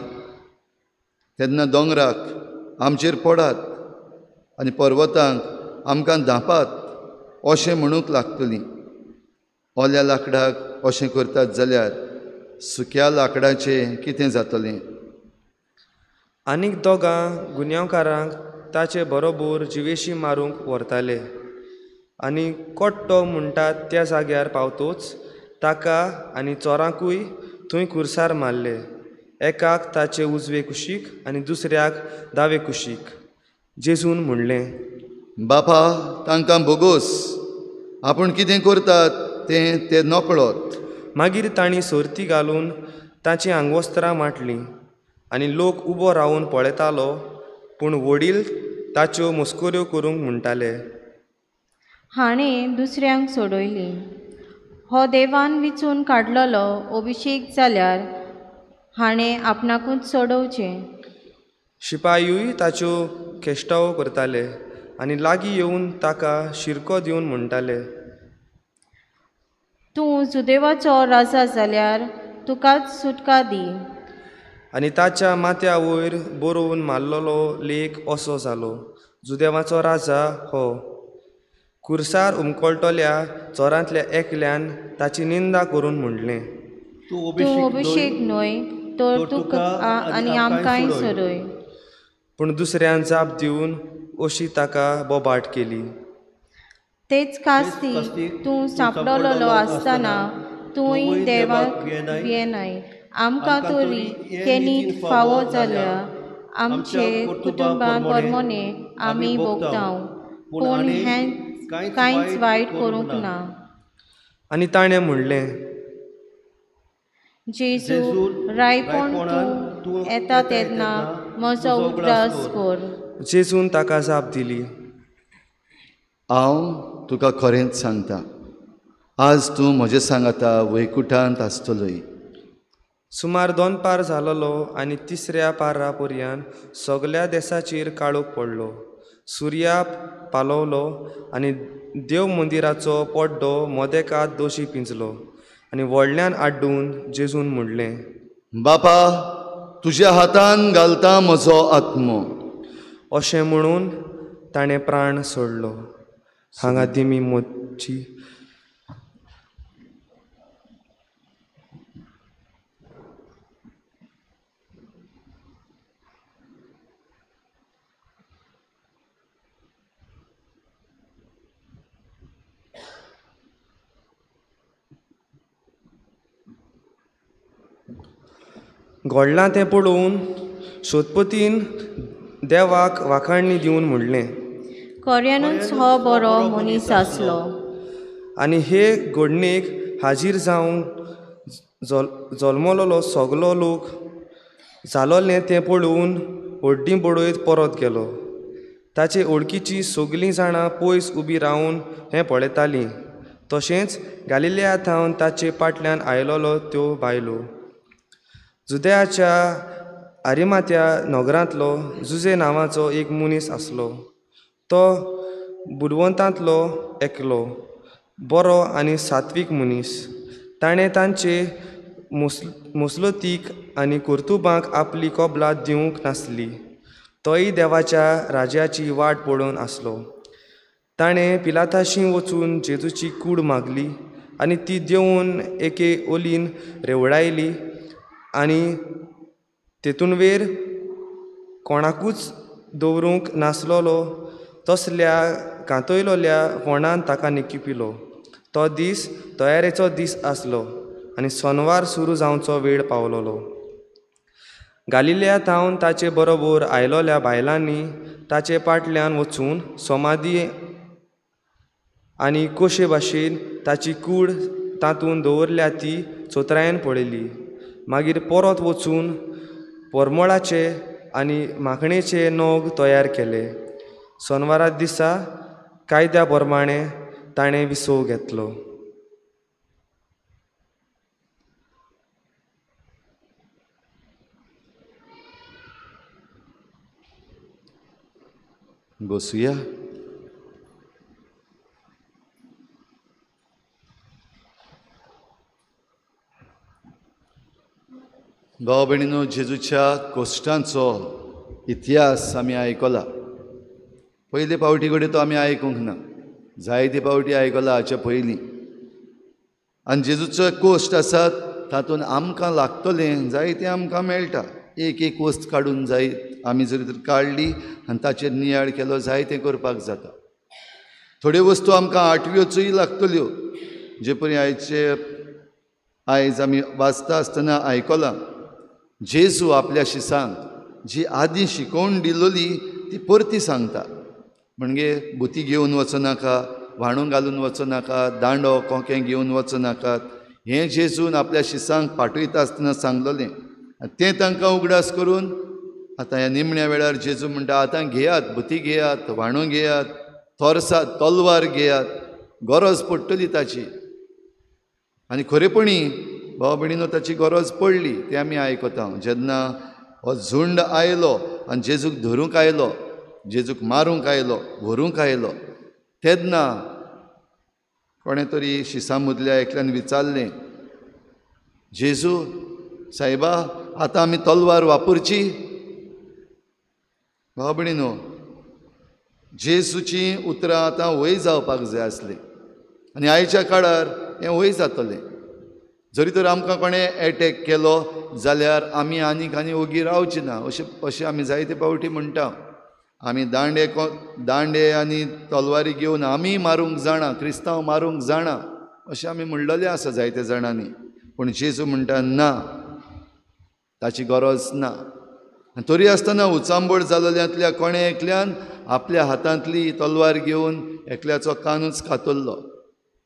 Speaker 2: तेन्ना दोंगराक आमचेर पडात आनी पर्वतांक आमकां धांपात अशें म्हणूंक लागतलीं। ओल्या लाकडाक अशें करतात जाल्यार सुक्या लाकडाचें कितें जातलें?
Speaker 5: आनीक दोगां गुन्यांवकारांक ताचे बरोबर जिवेशी मारूंक व्हरताले आनी कोट्टो म्हणटात त्या जाग्यार पावतोच ताका आनी चोरांकूय थंय खुर्सार मारले, एकाक ताचे उजवे कुशीक आनी दुसऱ्याक दावे कुशीक। जेजून म्हणलें,
Speaker 2: बापा, तांकां भोगोस, आपूण कितें करतात तें ते नकळत।
Speaker 5: मागीर तांणी सोर्ती घालून ताचीं आंगवस्त्रां वांटलीं आनी लोक उबो रावन पळयतालो, पूण वडील ताच्यो मस्कऱ्यो करूंक म्हणटाले,
Speaker 6: हाणें दुसऱ्यांक सोडयली, हो देवान विचून काडलेलो अभिशेक जाल्यार हाणें आपणाकूच सोडोवचें।
Speaker 5: शिपायूय ताच्यो खेश्टावो करताले आनी लागीं येवन ताका शिरको दिवन म्हणटाले,
Speaker 6: तूं जुदेवाचो राजा जाल्यार तुकाच सुटका दी।
Speaker 5: आनी ताच्या माथ्या वयर बरोवन मारलेलो लेख असो जालो, जुदेवाचो राजा हो। खुर्सार उमकळटल्या चोरांतल्या एकल्यान ताची निंदा करून म्हणलें,
Speaker 6: तूं अभिशेक न्हय तर तुका आनी आमकांय सोडय।
Speaker 5: पूण दुसऱ्यान जाप दिवन अशी ताका बोबाट केली,
Speaker 6: तेच कास्तीक तूं सांपडलेलो आसतना तूंय देवाक भियेनाय, आमकां तरी हे नीत फावो जाल्या आमचे कुटुंबा परमोने आमी भोगतांव, पूण हें कांयच वायट करूंक ना।
Speaker 5: आनी ताणें म्हणलें,
Speaker 6: जेजू, रायपण तूं येता तेन्ना म्हजो उगडास कर।
Speaker 5: जेजून ताका जाप दिली,
Speaker 2: हांव तुका खरेंच सांगता, आज तूं म्हजे सांगाता वैकुठांत आसतलोय।
Speaker 5: सुमार 2 पार जालोलो आनी तिसऱ्या पारा पर्यान सगल्या देसाचेर काळोख पडलो। सुर्या पालवलो आनी देव मंदिराचो पड्डो मदेकात दोशी पिंजलो आनी व्हडल्यान आड्डून जेजून म्हणलें,
Speaker 2: बापा, तुज्या हातान घालता म्हजो आत्मो।
Speaker 5: अशें म्हणून ताणें प्राण सोडलो। हांगा दिमी मोची। घडलां तें पळोवन सोदपतीन देवाक वाखाणणी दिवन म्हणलें,
Speaker 6: खऱ्यानूच हो बरो मनीस आसलो।
Speaker 5: आनी हे घडणेक हाजीर जावन जल्मलोलो सगलो लोक जालोलें तें पळोवन व्हड्डीं बडयत परत गेलो। ताचे ओळखीचीं सगलीं जाणां पयस उबी रावन हें पळयतालीं, तशेंच गालिलिया थावन ताचे फाटल्यान आयलोलो त्यो बायलो। जुदयाच्या आरिमात्या नगरांतलो जुजे नांवाचो एक मनीस आसलो। तो बुदवंतांतलो एकलो, बरो आनी सात्वीक मनीस। ताणें तांचे मुसलतीक आनी कर्तुबांक आपली कबलात दिवंक नासली। तोय देवाच्या राज्याची वाट पळोवन आसलो। ताणें पिलाताशी वचून जेजूची कूड मागली आनी ती देंवोवन एके ओलीन रेवडायली आनी तेतूनवेर कोणाकूच दवरूंक नासलोलो तसल्या कांतयलोल्या फोंडान ताका निकिपिलो। तो दीस तयारेचो दीस आसलो आनी सोनवार सुरू जावचो वेळ पावलोलो। गालिलिया थावन ताचे बरोबर आयलोल्या बायलांनी ताचे फाटल्यान वचून समाधी आनी कशे भाशेन ताची कूड तातूंत दवरल्या ती चोत्रायेन पळयली। मागीर परत वचून परमळाचे आनी माखणेचे नग तयार केले। सोनवारा दिसा कायद्या प्रमाणे ताणें विसव घेतलो.
Speaker 2: बसुया. भाव भयणीनो, जेजूच्या कोश्टांचो इतिहास आमी आयकला. पयले पावटी कडेन तो आमी आयकूंक ना, जायते पावटी आयकला हाच्या पयलीं. आनी जेजूचो कोश्ट आसात तातूंत आमकां लागतलें जायतें आमकां मेळटा. एक एक वस्त काडून जायत आमी जरी तर काडली आनी ताचेर नियाळ केलो जायतें करपाक जाता. थोड्यो वस्तू आमकां आठव्योचूय लागतल्यो, जे परी आयज आमी वाचता आसतना आयकलां, जेजू आपल्या शिसांक जी आदीं शिकोवन दिलोली ती परती सांगता. म्हणजे बुती घेवन वचो नाका, व्हाणू घालून वचो नाका, दांडो कोंकें घेवन वचो नाकात, हें जेजून आपल्या शिसांक पाठयता आसतना सांगलोलें. तें तांकां उगडास करून आतां ह्या निमण्या वेळार जेजू म्हणटा, आतां घेयात, बुती घेयात, व्हाणू घेयात, थोरसात, तलवार घेयात, गरज पडटली ताची. आनी खरेपणी भाव भयणीनो ताची गरज पडली तें आमी आयकता. जेन्ना हो झुंड आयलो आनी जेजूक धरूंक आयलो, जेजूक मारूंक आयलो, व्हरूंक आयलो, तेन्ना कोणें तरी शिसां मदल्या एकल्यान विचारलें, जेजू सायबा आतां आमी तलवार वापरची? भाव भयणीनो, जेजूचीं उतरां आतां वय जावपाक जाय आसलीं आनी आयच्या काळार हें वय जातलें. जरी तर आमकां कोणें एटॅक केलो जाल्यार आमी आनीक आनी ओगी रावची ना, अशें अशें आमी जायते पावटी म्हणटा. आमी दांडे आनी तलवारी घेवन आमी मारूंक जाणा, क्रिस्तांव मारूंक जाणा, अशें आमी म्हणलेलें आसा जायते जाणांनी. पूण जेजू म्हणटा ना, ताची गरज ना. आनी तरी आसतना उचांबळ जाल्ल्यांतल्या कोणें एकल्यान आपल्या हातांतली तलवार घेवन एकल्याचो कानूच कातरलो.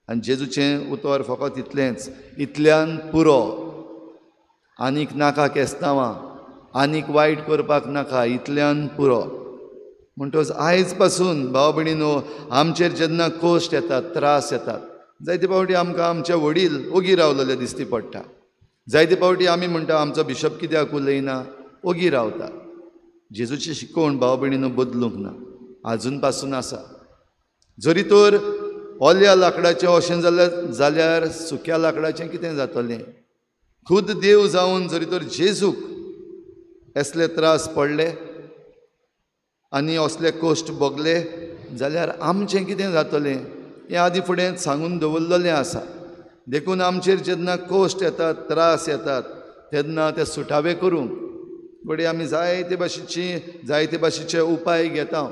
Speaker 2: आनी जेजूचें उतर फकत इतलेंच, इतल्यान पुरो, आनीक नाका केस्तांवां, आनीक वायट करपाक नाका, इतल्यान पुरो. म्हणटकच आयज पासून भाव भयणीनो, आमचेर जेन्ना कोश्ट येतात, त्रास येतात, जायते पावटी आमकां आमचे वडील ओगी रावलेले दिसती पडटा. जायते पावटी आमी म्हणटा आमचो बिशप कित्याक उलयना, ओगी रावता. जेजूची शिकवण भाव भयणीनो बदलूंक ना, आजून पासून आसा. जरी तर ओल्या लाकडाचें अशें जाल्यार सुक्या लाकडाचें कितें जातलें? खुद देव जावन जरी तर जेजूक असले त्रास पडले आनी असले कश्ट भोगले जाल्यार आमचें कितें जातलें हें आदीं फुडें सांगून दवरलेलें आसा. देखून आमचेर जेन्ना कश्ट येतात, त्रास येतात, तेन्ना ते सुटावे करूंक घडये आमी जायते भाशेचे उपाय घेता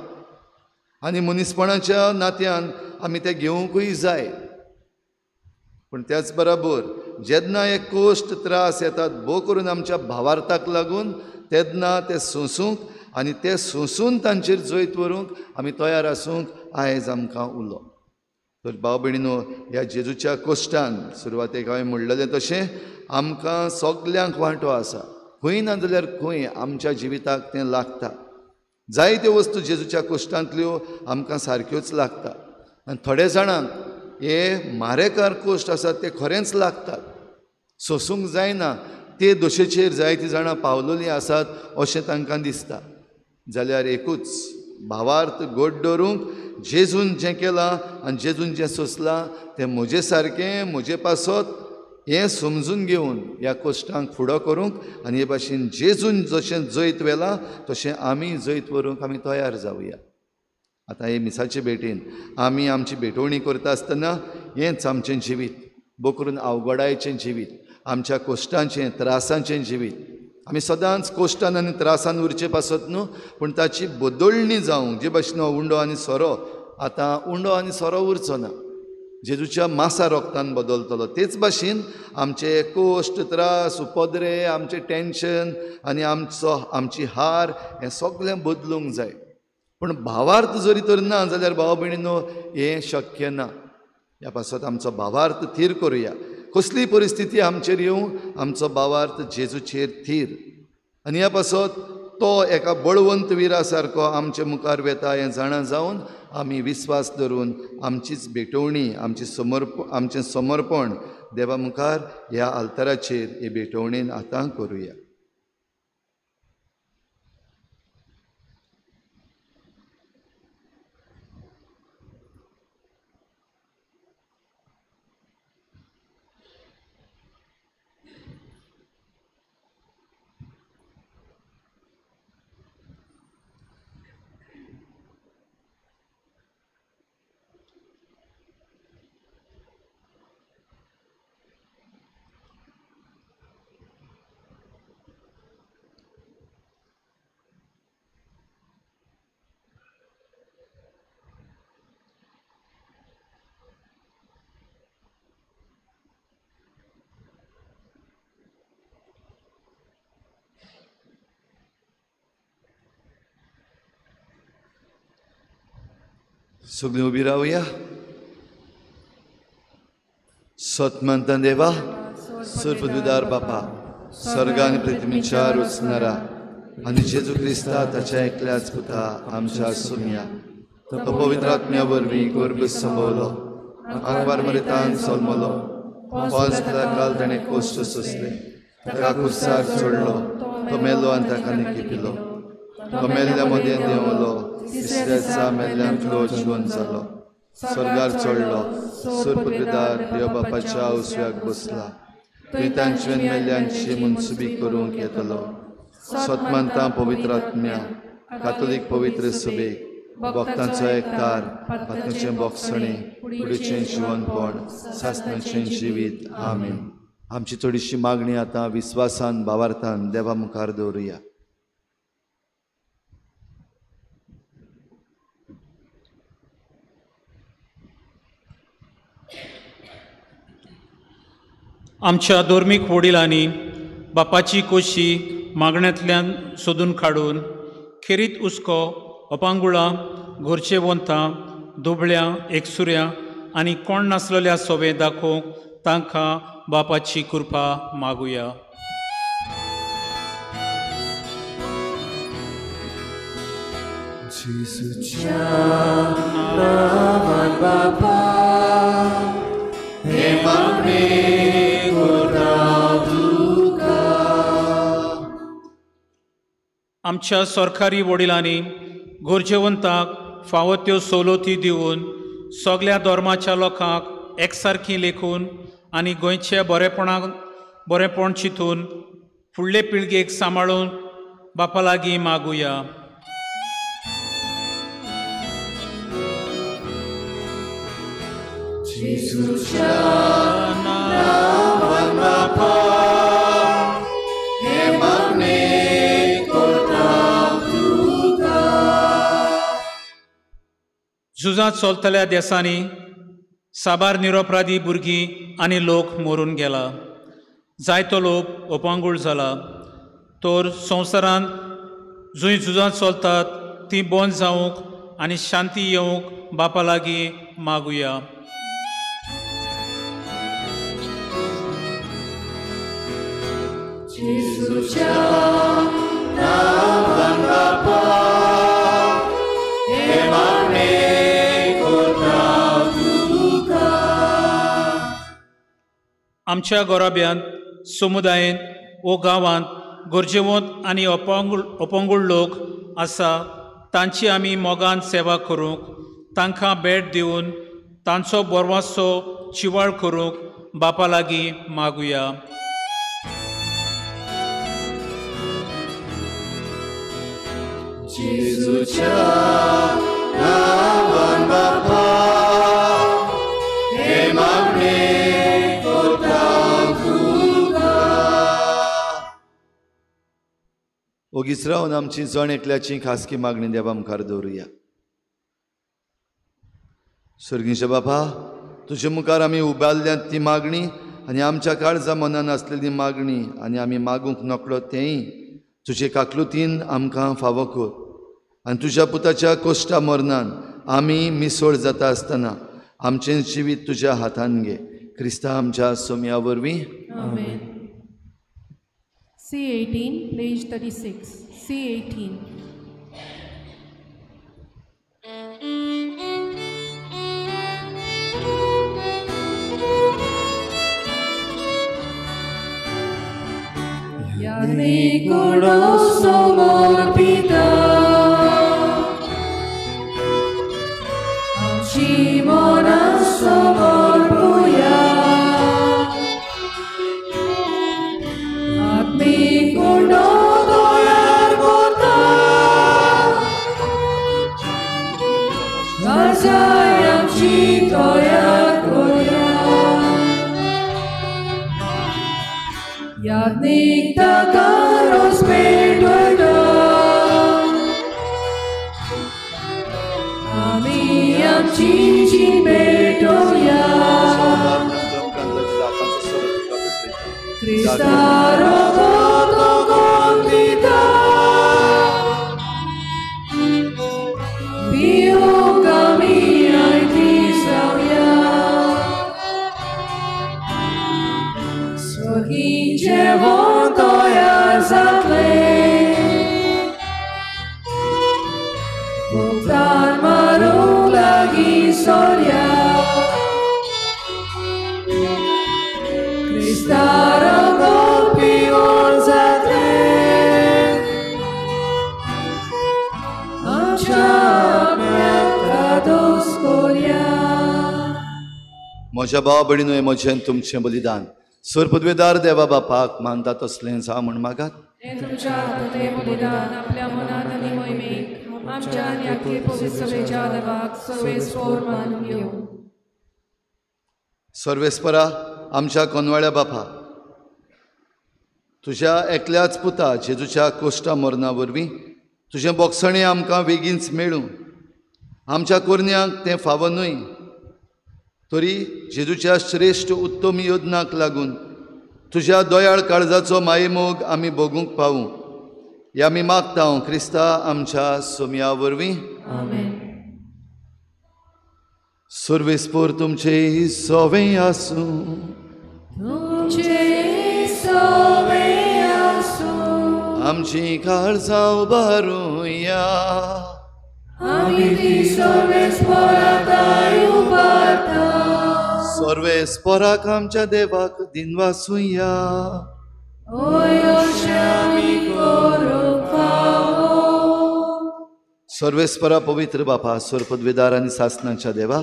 Speaker 2: आनी मनीसपणाच्या नात्यान आमी ते घेवंकूय जाय. पूण त्याच बराबर जेन्ना हे कश्ट त्रास येतात भोव करून आमच्या भावार्थाक लागून, तेन्ना ते सोंसूंक आनी ते सोंसून तांचेर जैत व्हरूंक आमी तयार आसूंक आयज आमकां उलो. तर भाव भयणीनो, ह्या जेजूच्या कश्टान सुरवातेक हांवें म्हणलेलें तशें आमकां सगल्यांक वांटो आसा. खंय ना जाल्यार खंय आमच्या जिविताक तें लागता. जायत्यो वस्तू जेजूच्या कश्टांतल्यो आमकां सारक्योच लागता आनी थोड्या जाणांक हे मारेकार कश्ट आसात ते खरेंच लागतात, सोंसूंक जायना, ते दशेचेर जायतीं जाणां पावलेलीं आसात अशें तांकां दिसता. जाल्यार एकूच भावार्थ गोड दवरूंक जेजून जें केलां आनी जेजून जें सोंसलां तें म्हजे सारकें म्हजे पासत हें समजून घेवन ह्या कश्टांक फुडो करूंक आनी हे भाशेन जेजून जशें जैत व्हेलां तशें आमी जैत व्हरूंक आमी तयार जावया. आतां हे मिसाचे भेटेन आमी आमची भेटवणी करता आसतना हेंच आमचें जिवीत, भोव करून अवघडायचें जिवीत, आमच्या कश्टांचें त्रासांचें जिवीत. आमी सदांच कश्टान आनी त्रासान उरचे पासत न्हू, पूण ताची बदलणी जावंक जे भाशेन उंडो आनी सोरो, आतां उंडो आनी सोरो उरचो ना, जेजूच्या मासा रोगतान बदलतलो. तेच भाशेन आमचे कश्ट त्रास उपद्रे, आमचें टेंशन आनी आमची हार हें सगळें बदलूंक जाय. पूण भावार्थ जरी तर ना जाल्यार भाव भयणीनो हें शक्य ना. ह्या पासत आमचो भावार्थ थीर करुया. कसली परिस्थिती आमचेर येवं, आमचो भावार्थ जेजूचेर थीर. आनी ह्या पासत तो एका बळवंत विरा सारको आमचे मुखार वेता हें जाणा जावन आमी विस्वास धरून आमचीच भेटवणी, आमची आमचें समर्पण देवा मुखार ह्या आल्ताराचेर हे भेटवणेन आतां करुया. सगळीं उबी रावया. सतमंत देवा, सर्वदुदार बापा, सर्ग आनी पृथ्वीच्या रचणारा आनी जेजू क्रिस्ता ताच्या एकल्याच पुता आमच्या सोम्या, तो पवित्र आत्म्या वरवीं गर्भ संभवलो, आंगवार मरितान जल्मलो, 5 काल ताणें कश्ट सोंसले, ताका कुर्सार चडलो, तो मेलो आनी ताका निकिपिलो, तो मेल्ल्या मदें देंवलो, तिसऱ्या दिसा मेल्ल्यांतलो जिवन जालो, स्वर्गार चडलो, सर्वदुदार देव बापाच्या उजव्याक बसला, थंय तांचे मेल्ल्यांची मनसुबी करूंक येतलो. सतमंता पवित्र आत्म्या, कातोलीक पवित्र सभेक, भक्तांचो एकतार, आत्म्याचें बोगसणें, कुडीचें जिवनपण, सासणाचें जिवीत. आमेन. आमची थोडीशी मागणी आतां विस्वासान भावार्थान देवा मुखार दवरुया.
Speaker 8: आमच्या धर्मीक वडिलांनी बापाची कोशी मागण्यांतल्यान सोदून काडून खेरीत हुस्को, अपांगुळां, घरचे वंतां, दुबळ्यां, एकसुऱ्यां आनी कोण नासलेल्या सोबे दाखोवंक तांकां बापाची कृपा मागुया.
Speaker 9: जेजूच्या नांवान बापा, हे मागणें करता तुका.
Speaker 8: आमच्या सरकारी वडिलांनी गरजेवंताक फावो त्यो सवलती दिवन सगल्या धर्माच्या लोकांक एकसारकी लेखून आनी गोंयच्या बरेपण चिंतून फुडले पिळगेक सांबाळून बापा लागीं मागुया.
Speaker 9: जेजूच्या नांवान बापा, हे मागणें करता तुका.
Speaker 8: झुजांत चलतल्या देसांनी साबार निरपराधी भुरगीं आनी लोक मरून गेला, जायतो लोक अपंगूळ जाला, तर संवसारांत जंय झुजां चलतात तीं बंद जावंक आनी शांती येवंक बापा लागीं मागुया.
Speaker 9: जेजूच्या नांवान बापा, हे मागणें करता तुका.
Speaker 8: आमच्या गोराब्यांत, समुदायेंत वो गांवांत गरजेवंत आनी अपंगूळ लोक आसा तांची आमी मोगान सेवा करूंक, तांकां भेट दिवन तांचो बरवासो चिवाळ करूंक बापा लागीं मागुया.
Speaker 9: जेजूच्या नांवान बापा, हे मागणें करता तुका.
Speaker 2: ओगीच रावन आमची जण एकल्याची खासगी मागणी देवा मुखार दवरुया. सर्गीच्या बापा, तुजे मुखार आमी उबारल्यात ती मागणी आनी आमच्या काळजा मनान आसलेली मागणी आनी आमी मागूंक नकळो तेंय तुजे काकलुतीन आमकां फावो कर आनी तुज्या पुताच्या कोश्टा मरणान आमी मिसळ जाता आसतना आमचें जिवीत तुज्या हातान घे. क्रिस्ता आमच्या सोम्या वरवीं.
Speaker 10: आमेन. C18, page 36. C18.
Speaker 9: आत्मिक कुडो समर्पिता आमची मनां समर्पुया आत्मिक कुडो तयार करता गरजाय आमची तयार करया याज्ञिक ताका रोस पेटयता आमी आमची जीण पेटोवया क्रिस्ता रगत कोण दिता पिवंक आमी आयतीच रावया स्वखी जेवण तयार जातलें भुगतान मारूंक लागीं सोरया क्रिस्ता रगत पिवन जातलें आमच्या आत्म्याक धादोस करया.
Speaker 2: म्हज्या भाव भयणीनो, म्हजें तुमचें बलिदान सर्वपदवेदार देवा बापाक मानता तसलें जावं म्हूण मागात.
Speaker 10: हें तुमच्या हातांतलें बलिदान आपल्या मनात आनी मोहिमेक आमच्या आनी आख्खे पवित्र सभेच्या देवाक सर्वेस्पोर मानून घेवं.
Speaker 2: सर्वेस्परा आमच्या कोनवाळ्या बापा, तुज्या एकल्याच पुता जेजूच्या कोश्टा मरणा वरवीं तुजें बोगसणें आमकां बेगीनच मेळूं. आमच्या कोरन्यांक तें फावो न्हय, तरी जेजूच्या श्रेश्ठ उत्तम योजनाक लागून तुज्या दयाळ काळजाचो मायेमोग आमी भोगूंक पावूं ह्या आमी मागता क्रिस्ता आमच्या सोमया वरवीं. सर्वेस्पोर तुमचे सोवें आसूं. आमची काळजां उबारुया. सर्वेस्पोराक आमच्या देवाक दिनवासुया. सर्वेस्परा पवित्र बापा, सर्वपदवेदार आनी सासनाच्या देवा,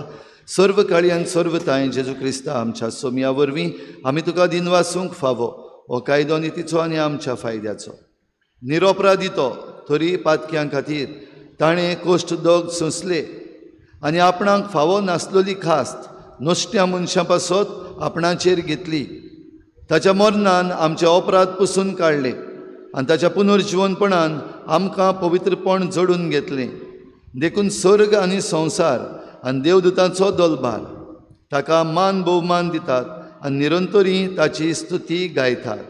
Speaker 2: सर्व काळी आनी सर्व तांय जेजू क्रिस्ता आमच्या सोमया वरवीं आमी तुका दिनवासूंक फावो. हो कायदो नितीचो आनी आमच्या फायद्याचो. निरोपराधी तो तरी पातक्यां खातीर ताणें कोश्ट दोग सोंसले आनी आपणाक फावो नासलोली खास्त नश्ट्या मनशां पासत आपणाचेर घेतली. ताच्या मरणान आमचे अपराध पुसून काडले आनी ताच्या पुनर्जिवनपणान आमकां पवित्रपण जोडून घेतलें. देखून स्वर्ग आनी संवसार आनी देवदूतांचो दलभार ताका मान भोवमान दितात आनी निरंतरी ताची स्तुती गायतात.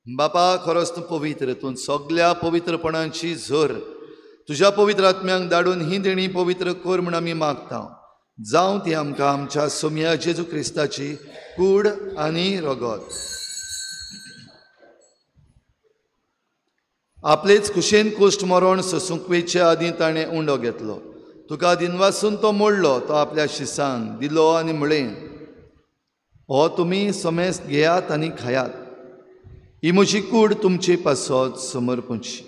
Speaker 2: बापा, खरोच तूं पवित्र, तूं सगल्या पवित्रपणाची झर. तुज्या पवित्र आत्म्यांक धाडून ही देणी पवित्र कर म्हूण आमी मागता. जावं ती आमकां आमच्या सोमया जेजू क्रिस्ताची कूड आनी रगत. आपलेच खुशेन कोश्ट मरण सोसूंक वेचे आदीं ताणें उंडो घेतलो. तुका दिनवासून तो मोडलो, तो आपल्या शिसांक दिलो आनी म्हळें, हो तुमी समेस्त घेयात आनी खायात, ही म्हजी कूड तुमचे पासत समर्पणची.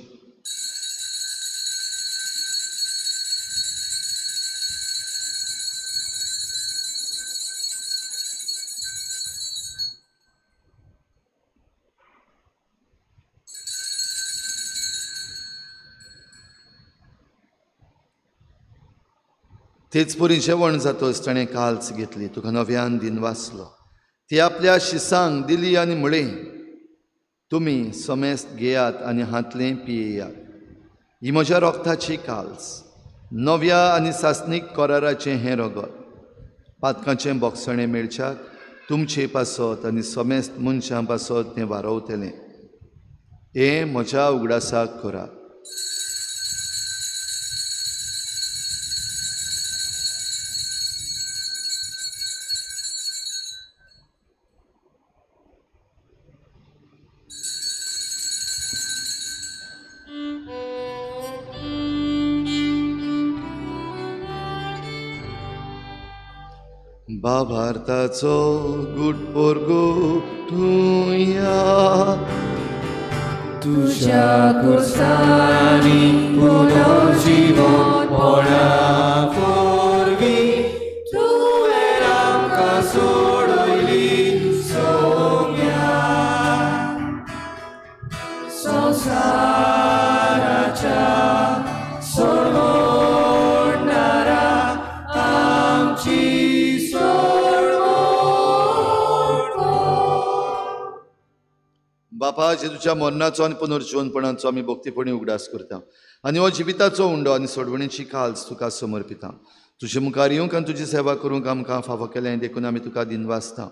Speaker 2: तेच परी जेवण जातच ताणें काल्स घेतली, तुका नव्यान दिन वाचलो, ती आपल्या शिसांक दिली आनी म्हळें, तुमी समेस्त घेयात आनी हांतलें पियेयात, ही म्हज्या रोगताची काल्स, नव्या आनी सासणीक कराराचें हें रगत पातकांचें बोगसणें मेळच्याक तुमचे पासत आनी समेस्त मनशां पासत तें वारोवतलें. हें म्हज्या उगडासाक करात. बाबार्थाचो गुट पोरगोटुया
Speaker 9: तुज्या कुर्सांनी पुनर्जीवन पडा पोरवी तुवें आमकां सोडयली सोम्या संवसाराच्या सोडवणारा आमची.
Speaker 2: बापा, जेजूच्या मरणाचो आनी पुनर्जीवनपणाचो आमी भक्तीपणी उगडास करता आनी हो जिविताचो उंडो आनी सोडवणेची काल्स तुका समर्पिता. तुजे मुखार येवंक आनी तुजी सेवा करूंक आमकां फावो केलें देखून आमी तुका दिनवासता.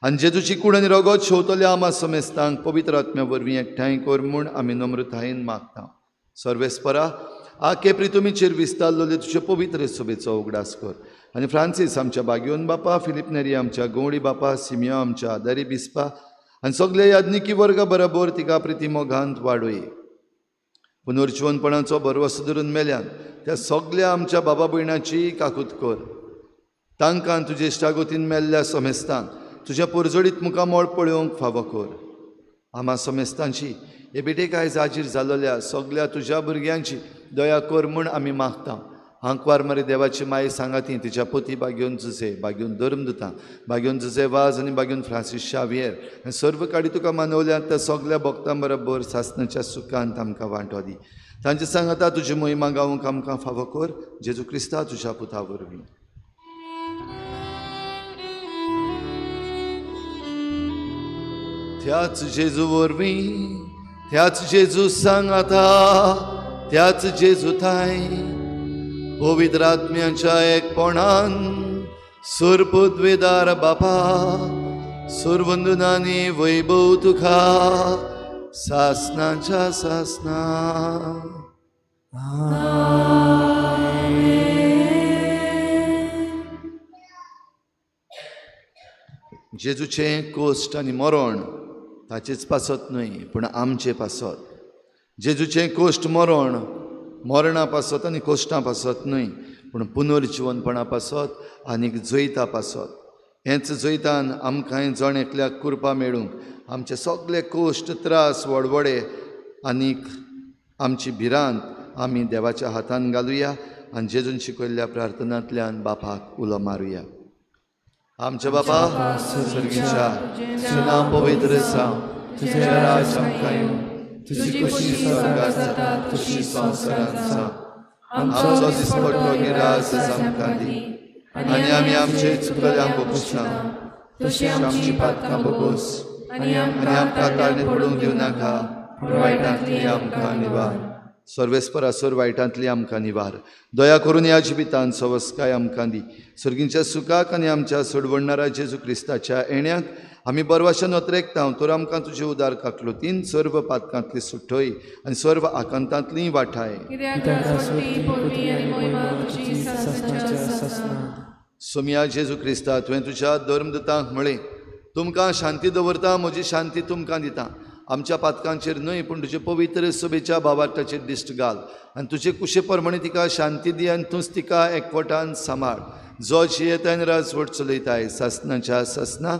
Speaker 2: आनी जेजूची कूड आनी रगत शेवतल्या आमा समेस्तांक पवित्र आत्म्या वरवीं एकठांय कर म्हूण आमी नम्रतायेन मागता. सर्वेस्परा, आके प्रितुमीचेर विस्तारलेले तुजे पवित्र सभेचो उगडास कर आनी फ्रांसीस आमच्या बागयोन बापा, फिलीप नेरी आमच्या गवळी बापा, सिमियो आमच्या आदारी बिस्पा आनी सगळे याज्ञिकी वर्गा बरोबर तिका प्रिती मोगांत वाडोय. पुनर्जीवनपणाचो भरवसो धरून मेल्यान त्या सगळ्या आमच्या बाबा भयणाची काकूत कर. तांकां तुजे इश्टागोतीन मेल्ल्या समेस्तांक तुज्या पोरजोडीत मुखामळ पळोवंक फावो कर. आमा समेस्तांची हे बेटेक आयज हाजीर जाल्ल्या सगळ्या तुज्या भुरग्यांची दया कर म्हूण आमी मागता. आंकवार मारी देवाची माई सांगाती तिच्या पोती बागयोन जुजे, बागयोन धर्मदुतां, बागयोन जुजे वाज आनी बागयोन फ्रांसीस शावियर आनी सर्व काडी तुका मानवल्यात त्या सगळ्या भक्तां बरोबर सासणाच्या सुखांत आमकां वांटो दी. तांचे सांगाता तुजी मोहिमा गावंक आमकां फावो कर. जेजू क्रिस्ता तुज्या पुता वरवीं. त्याच जेजू वरवीं, त्याच जेजू सांगाता, त्याच जेजू थांय पवित्र आत्म्याच्या एकपणान सुरपुद्वेदार बापा सुरवंदनानी वैभव तुका सासनाच्या सासना. जेजूचें कोश्ट आनी मरण ताचेच पासत न्हय पूण आमचे पासत. जेजूचें कोश्ट मरण मरणा पासत आनी कोश्टां पासत न्हय पूण पुनर्जिवनपणा पासत आनी जैता पासत. हेंच जैतान आमकां जण एकल्याक कृपा मेळूंक आमचे सगळे कोश्ट, त्रास, वडवडे आनीक आमची भिरांत आमी देवाच्या हातान घालुया आनी जेजून शिकयल्ल्या प्रार्थनांतल्यान बापाक उलो मारुया. आमच्या बापा सर्गीच्या, तुजें नांव पवित्र जावं, तुजें राज आमकां येवं, तुजी खुशी स्वर्गात जाता तशी संवसारांत जावं. आमचो दिसपट्टो गिरास आमकां दी आनी आमी आमचे चुकल्यांक बोगोसता तशी आमची पातकां बोगोस आनी आमकां ताळणेंत पडूंक दिवं नाका पूण वायटांतली आमकां निवार. सर्वेस्परा सर वायटांतली आमकां निवार. दया करून ह्या जिवितान सवस्काय आमकां दी. सर्गींच्या सुखाक आनी आमच्या सोडवणारा जेजू क्रिस्ताच्या येण्याक आमी बरवाशा नोत्रेकता तर आमकां तुजे उदार काकलुतीन सर्व पातकांतली सुटय आनी सर्व आकांतांतली वाठाय. सोमिया जेजू क्रिस्ता, तुवें तुज्या धर्मदुतांक म्हळें, तुमकां शांती दवरता, म्हजी शांती तुमकां दिता. आमच्या पातकांचेर न्हय पूण तुजे पवित्र सभेच्या भावार्थाचेर दिश्ट घाल आनी तुजे कुशे प्रमाणे तिका शांती दी आनी तूंच तिका एकवटान सांबाळ. जो जियेताय आनी राजवट चलयताय सासनाच्या सासना.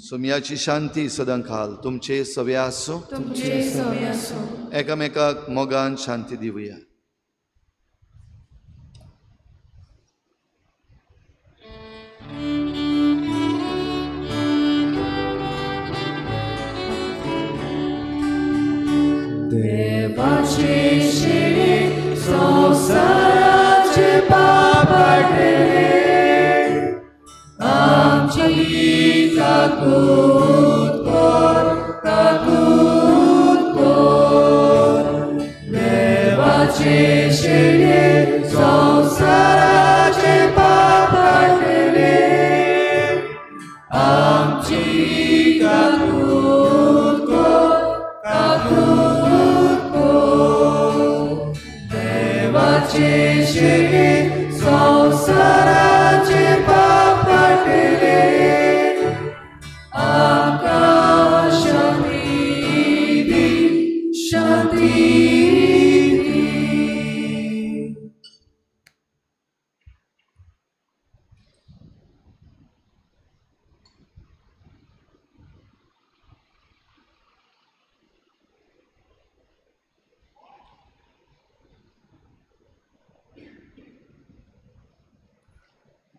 Speaker 2: सोमियाची शांती सदां खाल तुमचे सवे आसूं. एकामेकाक मोगान शांती दिवया.
Speaker 9: देवाचे शिरे संवसाराचे पाप काडले, आमची काकूत कर, काकूत कर. देवाचे शिरे देवाचे शेरे संवसाराचे पाप काडटले आमकां शांती दी शांती दी.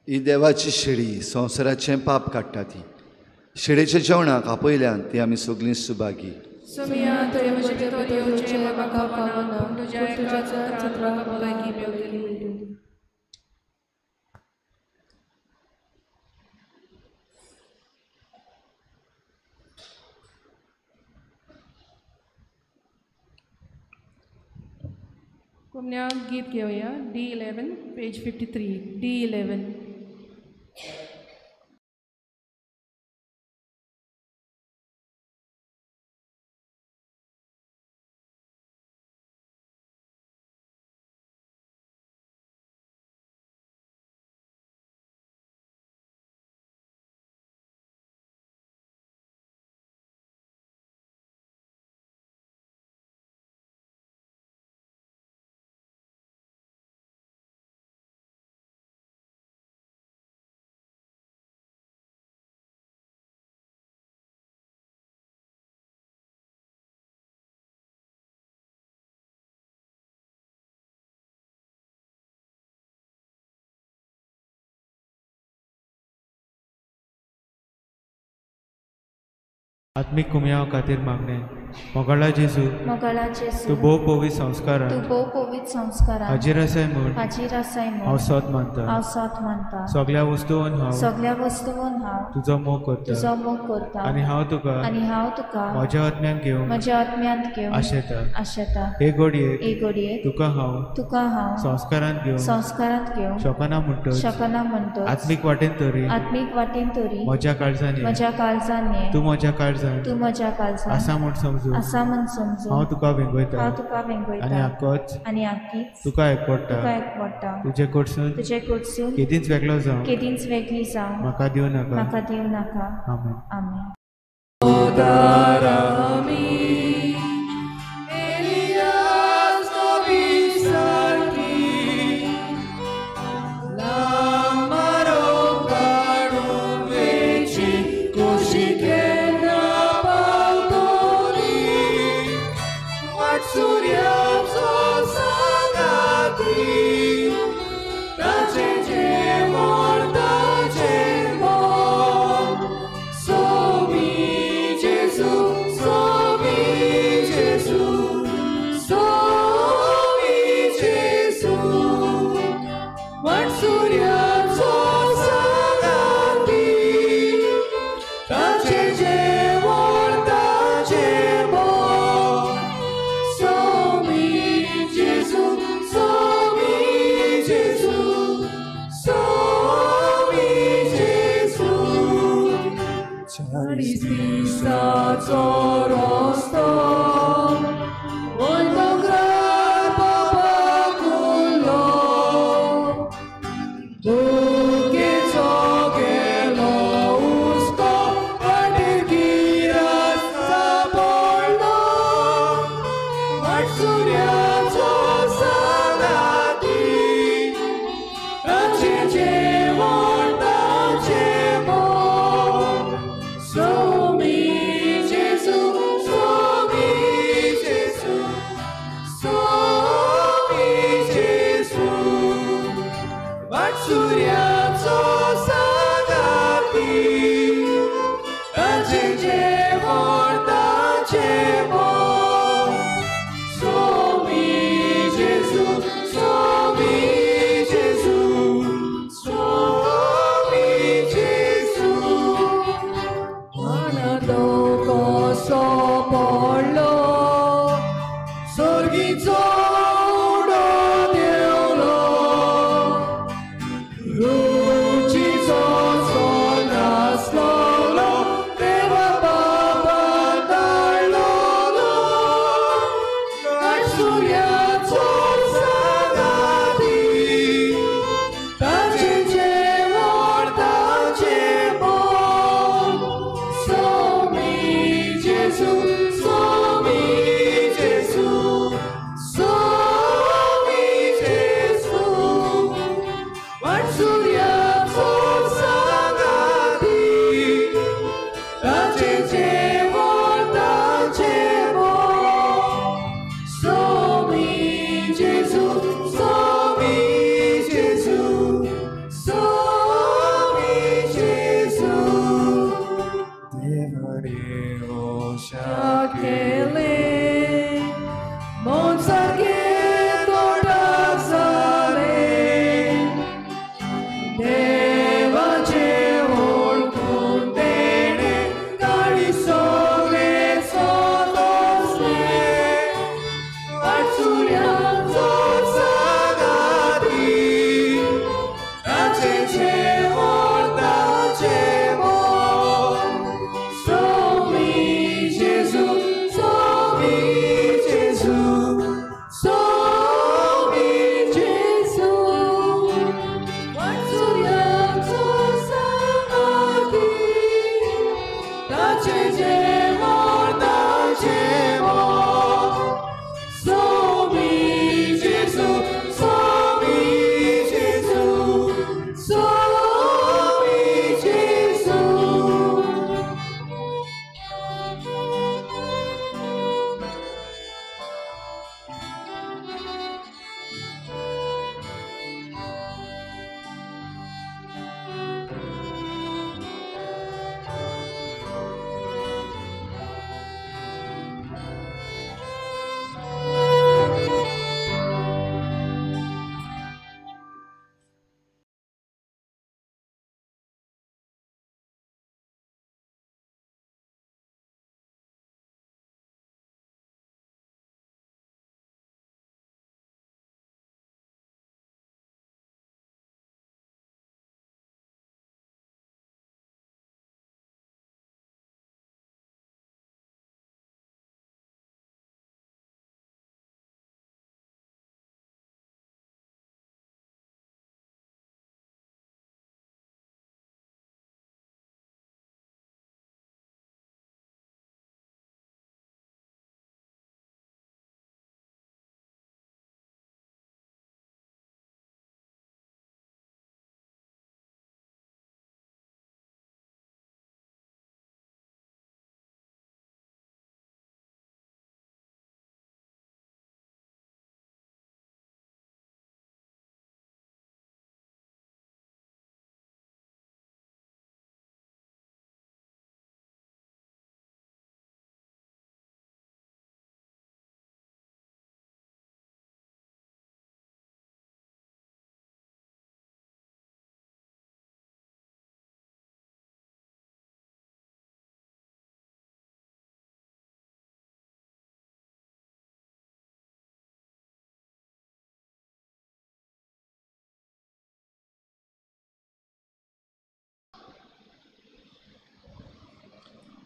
Speaker 2: ही देवाची शेळी संवसाराचें पाप काडटा ती शेळेच्या जेवणाक आपयल्यान ती आमी सगळीं सुभागी.
Speaker 10: सोमिया तुवें म्हजे भितर येवचें म्हाका फावना पूण तुज्या एका उतरान म्हाका भलायकी मेवतली. कोमन्या गीत घेवया D11 page 53 D11.
Speaker 11: आत्मीक कुमयाव खातीर मागणें. मोगाळा जेजू,
Speaker 12: मोगाळा जेजू,
Speaker 11: तूं भोव पवित्र संस्कारान,
Speaker 12: तूं भोव पवित्र संस्कारान
Speaker 11: हाजीर आसाय म्हूण,
Speaker 12: हाजीर आसाय म्हूण
Speaker 11: हांव सोत मानता,
Speaker 12: हांव सोत मानता.
Speaker 11: सगळ्या वस्तून हांव,
Speaker 12: सगळ्या वस्तून हांव
Speaker 11: तुजो मोग करता,
Speaker 12: तुजो मोग करता.
Speaker 11: आनी हांव तुका,
Speaker 12: आनी हांव तुका
Speaker 11: म्हज्या आत्म्यांत घेवंक,
Speaker 12: म्हज्या आत्म्यांत घेवंक
Speaker 11: आशेता,
Speaker 12: आशेता.
Speaker 11: हे घडयेक,
Speaker 12: हे घडयेक
Speaker 11: तुका हांव,
Speaker 12: तुका हांव
Speaker 11: संस्कारांत घेवंक,
Speaker 12: संस्कारांत घेवंक
Speaker 11: शकना म्हणटच,
Speaker 12: शकना म्हणटच
Speaker 11: आत्मीक वाटेन तरी,
Speaker 12: आत्मीक वाटेन तरी
Speaker 11: म्हज्या काळजान ये,
Speaker 12: म्हज्या काळजान ये,
Speaker 11: तूं म्हज्या काळजान,
Speaker 12: तूं म्हज्या काळजान
Speaker 11: आसा म्हूण समजून,
Speaker 12: आसा म्हूण समजून
Speaker 11: हांव तुका वेंगयता,
Speaker 12: हांव तुका वेंगयता.
Speaker 11: आनी आकोच,
Speaker 12: आनी आकीच
Speaker 11: तुका एकवडटा,
Speaker 12: तुका एकवडटा.
Speaker 11: तुजे कडसून,
Speaker 12: तुजे कडसून
Speaker 11: केदींच वेगळो जावं,
Speaker 12: केदींच वेगळी जावं
Speaker 11: म्हाका दिवं नाका,
Speaker 12: म्हाका दिवं नाका.
Speaker 11: आमेन.
Speaker 12: आमेन.
Speaker 9: Surya,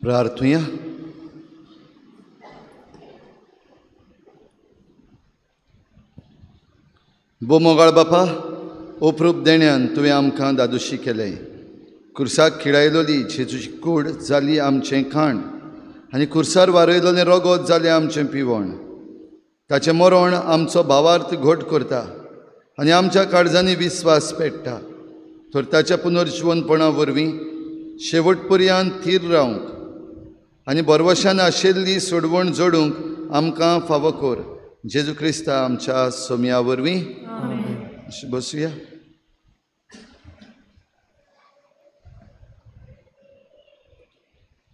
Speaker 2: प्रार्थुया. बोमोगाळ बापा, ओप्रूप देण्यान तुवें आमकां दादोशी केलें. कुर्साक खिळायलोली जेजूची कूड जाली आमचें खाण आनी कुर्सार वारयलोलें रोगोत जालें आमचें पिवण. ताचें मरण आमचो भावार्थ घट करता आनी आमच्या काळजांनी विस्वास पेट्टा. तर ताच्या पुनर्जिवनपणा वरवीं शेवट पर्यंत थीर रावंक आनी बरवशान आशिल्ली सोडवण जोडूंक आमकां फावो कर. जेजू क्रिस्ता आमच्या सोम्या वरवीं. बसुया.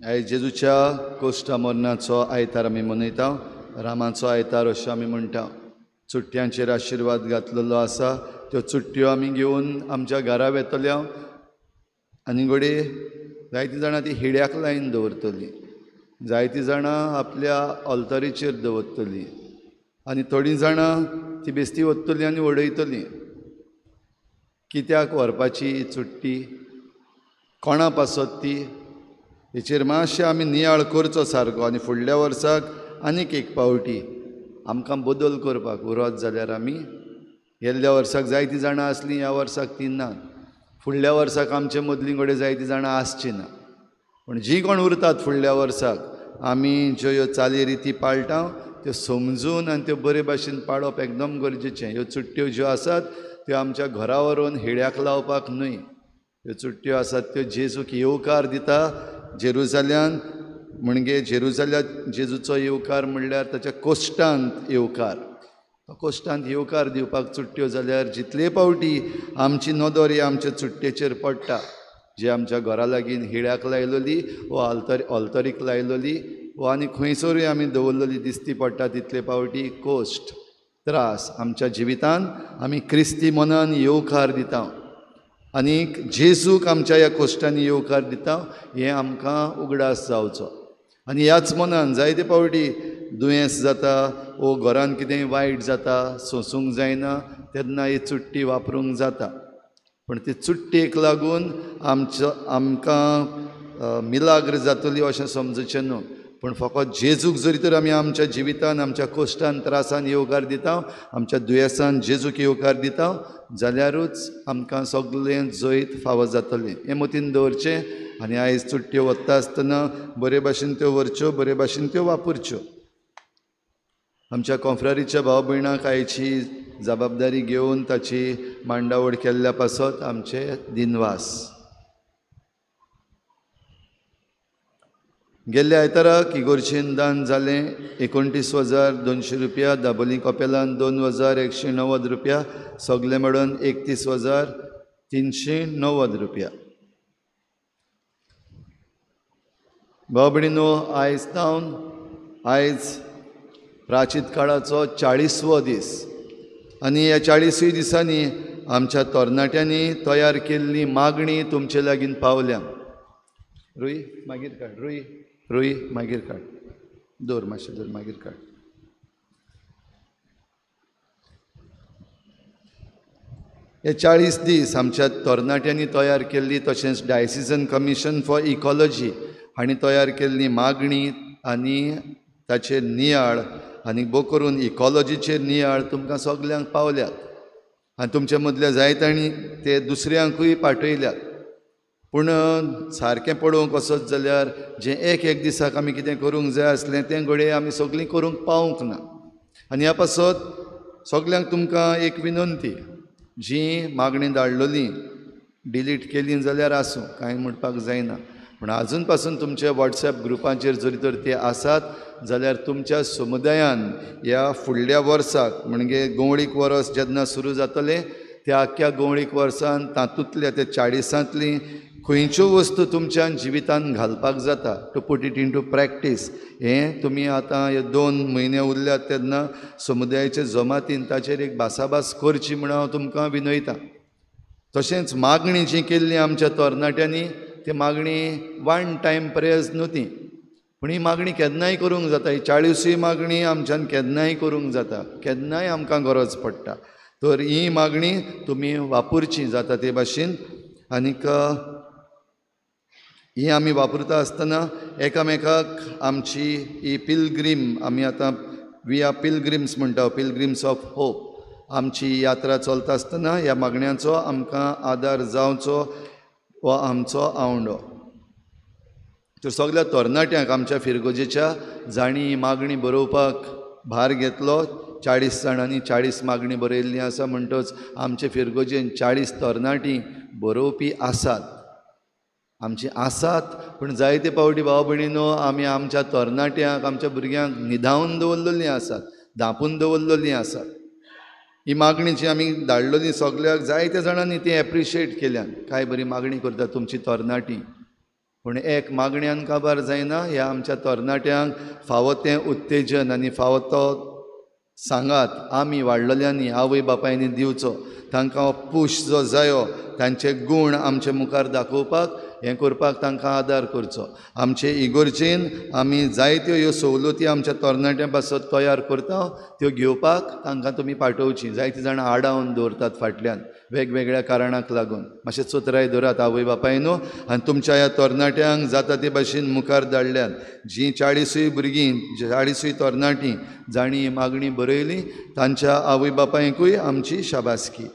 Speaker 2: आयज जेजूच्या कोश्टा मरणाचो आयतार आमी मनयता. रामाचो आयतार अशें आमी म्हणटा. चुट्ट्यांचेर आशिर्वाद घातलेलो आसा. त्यो चुट्ट्यो आमी घेवन आमच्या घरा वेतल्या आनी घडये जायतीं जाणां ती हिड्याक लायन दवरतलीं, जायतीं जाणां आपल्या ऑल्तरीचेर दवरतलीं आनी थोडीं जाणां ती बेस्ती वतलीं आनी उडयतलीं. कित्याक व्हरपाची चुट्टी, कोणा पासत ती, हेचेर मातशें आमी नियाळ करचो सारको आनी फुडल्या वर्साक आनीक एक पावटी आमकां बदल करपाक उरत जाल्यार आमी गेल्ल्या वर्साक जायतीं जाणां आसलीं, ह्या वर्साक ती ना. फुडल्या वर्साक आमचे मदलीं कडेन जायतीं जाणां आसचीं ना. पूण जीं कोण उरतात फुडल्या वर्साक आमी ज्यो ह्यो चाली रिती पाळटा त्यो समजून आनी त्यो बरे भाशेन पाळप एकदम गरजेचें. ह्यो चुट्ट्यो ज्यो आसात त्यो आमच्या घरा व्हरून हिड्याक लावपाक न्हय. ह्यो चुट्ट्यो आसात त्यो जेजूक येवकार दिता जेरुजाल्यान. म्हणजे जेरुजाल्यात जेजूचो येवकार म्हणल्यार ताच्या कोश्टांत येवकार. कोश्टांत येवकार दिवपाक चुट्ट्यो जाल्यार जितले पावटी आमची नदर ही आमच्या चुट्टेचेर पडटा, जी आमच्या घरा लागीं हिड्याक लायलोली वा ऑल्तरीक लायलोली वा आनी खंयसरूय आमी दवरलेली दिसती पडटा, तितले पावटी कोश्ट त्रास आमच्या जिवितान आमी क्रिस्ती मनान येवकार दिता आनीक जेजूक आमच्या ह्या कोश्टांनी येवकार दिता हें आमकां उगडास जावचो. आनी ह्याच मनान जायते पावटी दुयेंस जाता वो घरान कितेंय वायट जाता, सोंसूंक जायना, तेन्ना ही चुट्टी वापरूंक जाता. पूण ती चुट्टेक लागून आमचो आमकां मिलाग्र जातली अशें समजचें न्हू. पूण फकत जेजूक जरी तर आमी आमच्या जिवितान आमच्या कोश्टान त्रासान येवकार दिता, आमच्या दुयेंसान जेजूक येवकार दिता जाल्यारूच आमकां सगळें जैत फावो जातलें हें मतीन दवरचें. आनी आयज चुट्ट्यो वता आसतना बरे भाशेन त्यो व्हरच्यो, बरे भाशेन त्यो वापरच्यो. आमच्या कोंफ्रारीच्या भाव भयणाक आयची जबाबदारी घेवन ताची मांडावळ केल्ल्या पासत आमचे दिनवास. गेल्ल्या आयताराक इगोर्जेन दान जालें 29,200 रुपया, दाबोली कपेलान 2,190 रुपया, सगळे मेळून 31,390 रुपया. भाव भयणीनो, आयज तावन आयज प्राचीत काळाचो 40वो दीस आनी ह्या 40 दिसांनी आमच्या तरणाट्यांनी तयार केल्ली मागणी तुमचे लागीं पावल्या. रुई मागीर काड, रुई रुई मागीर काड, दवर मातशें दवर, मागीर काड. हे 40 दीस आमच्या तरणाट्यांनी तयार केल्ली तशेंच डायसिजन कमिशन फॉर इकॉलॉजी हांणी तयार केल्ली मागणी आनी ताचेर नियाळ आनी भोव करून इकॉलॉजीचेर नियाळ तुमकां सगल्यांक पावल्यात आनी तुमच्या मदल्या जायत्यांनी ते दुसऱ्यांकूय पाठयल्यात. पूण सारकें पळोवंक वचत जाल्यार जें एक एक दिसाक आमी कितें करूंक जाय आसलें तें घडये आमी सगळीं करूंक पावूंक ना. आनी ह्या पासत सगल्यांक तुमकां एक विनंती, जी मागणी धाडलेली डिलीट केली जाल्यार आसूं, कांय म्हणपाक जायना, पूण आजून पासून तुमच्या वॉट्सएप ग्रुपांचेर जरी तर ते आसात जाल्यार तुमच्या समुदायान ह्या फुडल्या वर्साक म्हणजे गोंवळीक वर्स जेन्ना सुरू जातलें त्या आख्ख्या गोंवळीक वर्सान तातूंतल्या त्या 40ांतली खंयच्यो वस्तू तुमच्यान जिवितान घालपाक जाता, to put it into practice, हें तुमी आतां हे 2 म्हयने उरल्यात तेन्ना समुदायाचे जमातीन ताचेर एक भासाभास करची म्हूण हांव तुमकां विनयतां. तशेंच मागणी जी केल्ली आमच्या तरणाट्यांनी ती मागणी वन टायम प्रेयर्स न्हू ती, पूण ही मागणी केन्नाय करूंक जाता. ही 40 मागणी आमच्यान केन्नाय करूंक जाता, केन्नाय आमकां गरज पडटा. तर ही मागणी तुमी वापरची जाता ते भाशेन. आनीक ही आमी वापरता आसतना एकामेकाक आमची ही पिलग्रीम, आमी आतां we are pilgrims म्हणटा, पिलग्रिम्स ऑफ होप, आमची यात्रा चलता आसतना ह्या मागण्यांचो आमकां आदार जावचो हो आमचो आवंडो. तर सगळ्या तरणाट्यांक आमच्या फिरगोजेच्या जांणी मागणी बरोवपाक भार घेतलो, 40 जाणांनी 40 मागणी बरयल्ली आसा, म्हणटच आमचे फिरगोजेन 40 तरणाटीं बरोवपी आसात, आमची आसात. पूण जायते पावटी भाव भयणीनो आमी आमच्या तरणाट्यांक, आमच्या भुरग्यांक न्हिदावन दवरलेलीं आसात, धांपून दवरलेलीं आसात. ही मागणी जी आमी धाडलेली सगल्याक, जायत्या जाणांनी ती एप्रिशिएट केल्यान, काय बरी मागणी करता तुमची तरणाटी. पूण एक मागण्यान काबार जायना, ह्या आमच्या तरणाट्यांक फावो तें उत्तेजन आनी फावो तो सांगात आमी वाडलेल्यांनी, आवय बापायनी दिवचो. तांकां पूश जो जायो, तांचे गूण आमचे मुखार दाखोवपाक, हें करपाक तांकां आदार करचो. आमचे इगोर्जेन आमी जायत्यो ह्यो सवलती आमच्या तरणाट्यां पासत तयार करता, त्यो घेवपाक तांकां तुमी पाठोवची. जायतीं जाणां आडावन दवरतात फाटल्यान वेगवेगळ्या कारणाक लागून. मातशें चतुराय दवरात आवय बापायनो आनी तुमच्या ह्या तरणाट्यांक जाता ते भाशेन मुखार धाडल्यात. जीं 40 भुरगीं, 40 तरणाटीं जांणी मागणी बरयली तांच्या आवय बापायकूय आमची शाबासकी.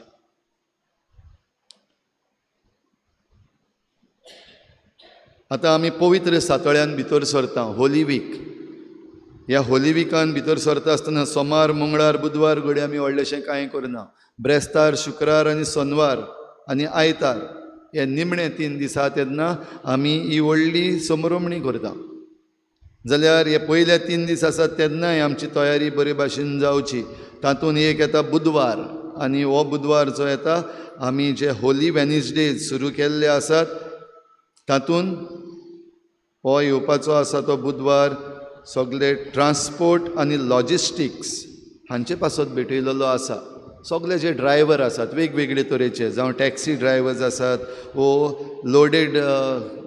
Speaker 2: आतां आमी पवित्र सातोळ्यान भितर सरता, होली वीक. ह्या होली विकान भितर सरता आसतना सोमार, मंगळार, बुधवार घडये आमी व्हडलेशें कांय करना. ब्रेस्तार, शुक्रार आनी सोनवार आनी आयतार हे निमणे 3 दिसा तेन्ना आमी ही व्हडली समरोमणी करता. जाल्यार हे पयले 3 दीस आसात तेन्नाय आमची तयारी बरे भाशेन जावची. तातूंत एक येता बुधवार, आनी हो बुधवार जो येता आमी जे होली वेनसडेज सुरू केल्ले आसात तातूंत हो येवपाचो आसा तो बुधवार सगळे ट्रान्सपोर्ट आनी लॉजिस्टिक्स हांचे पासत भेटयलेलो आसा. सगळे जे ड्रायव्हर आसात वेगवेगळे तरेचे, जावं टॅक्सी ड्रायव्हर्स आसात वो लोडेड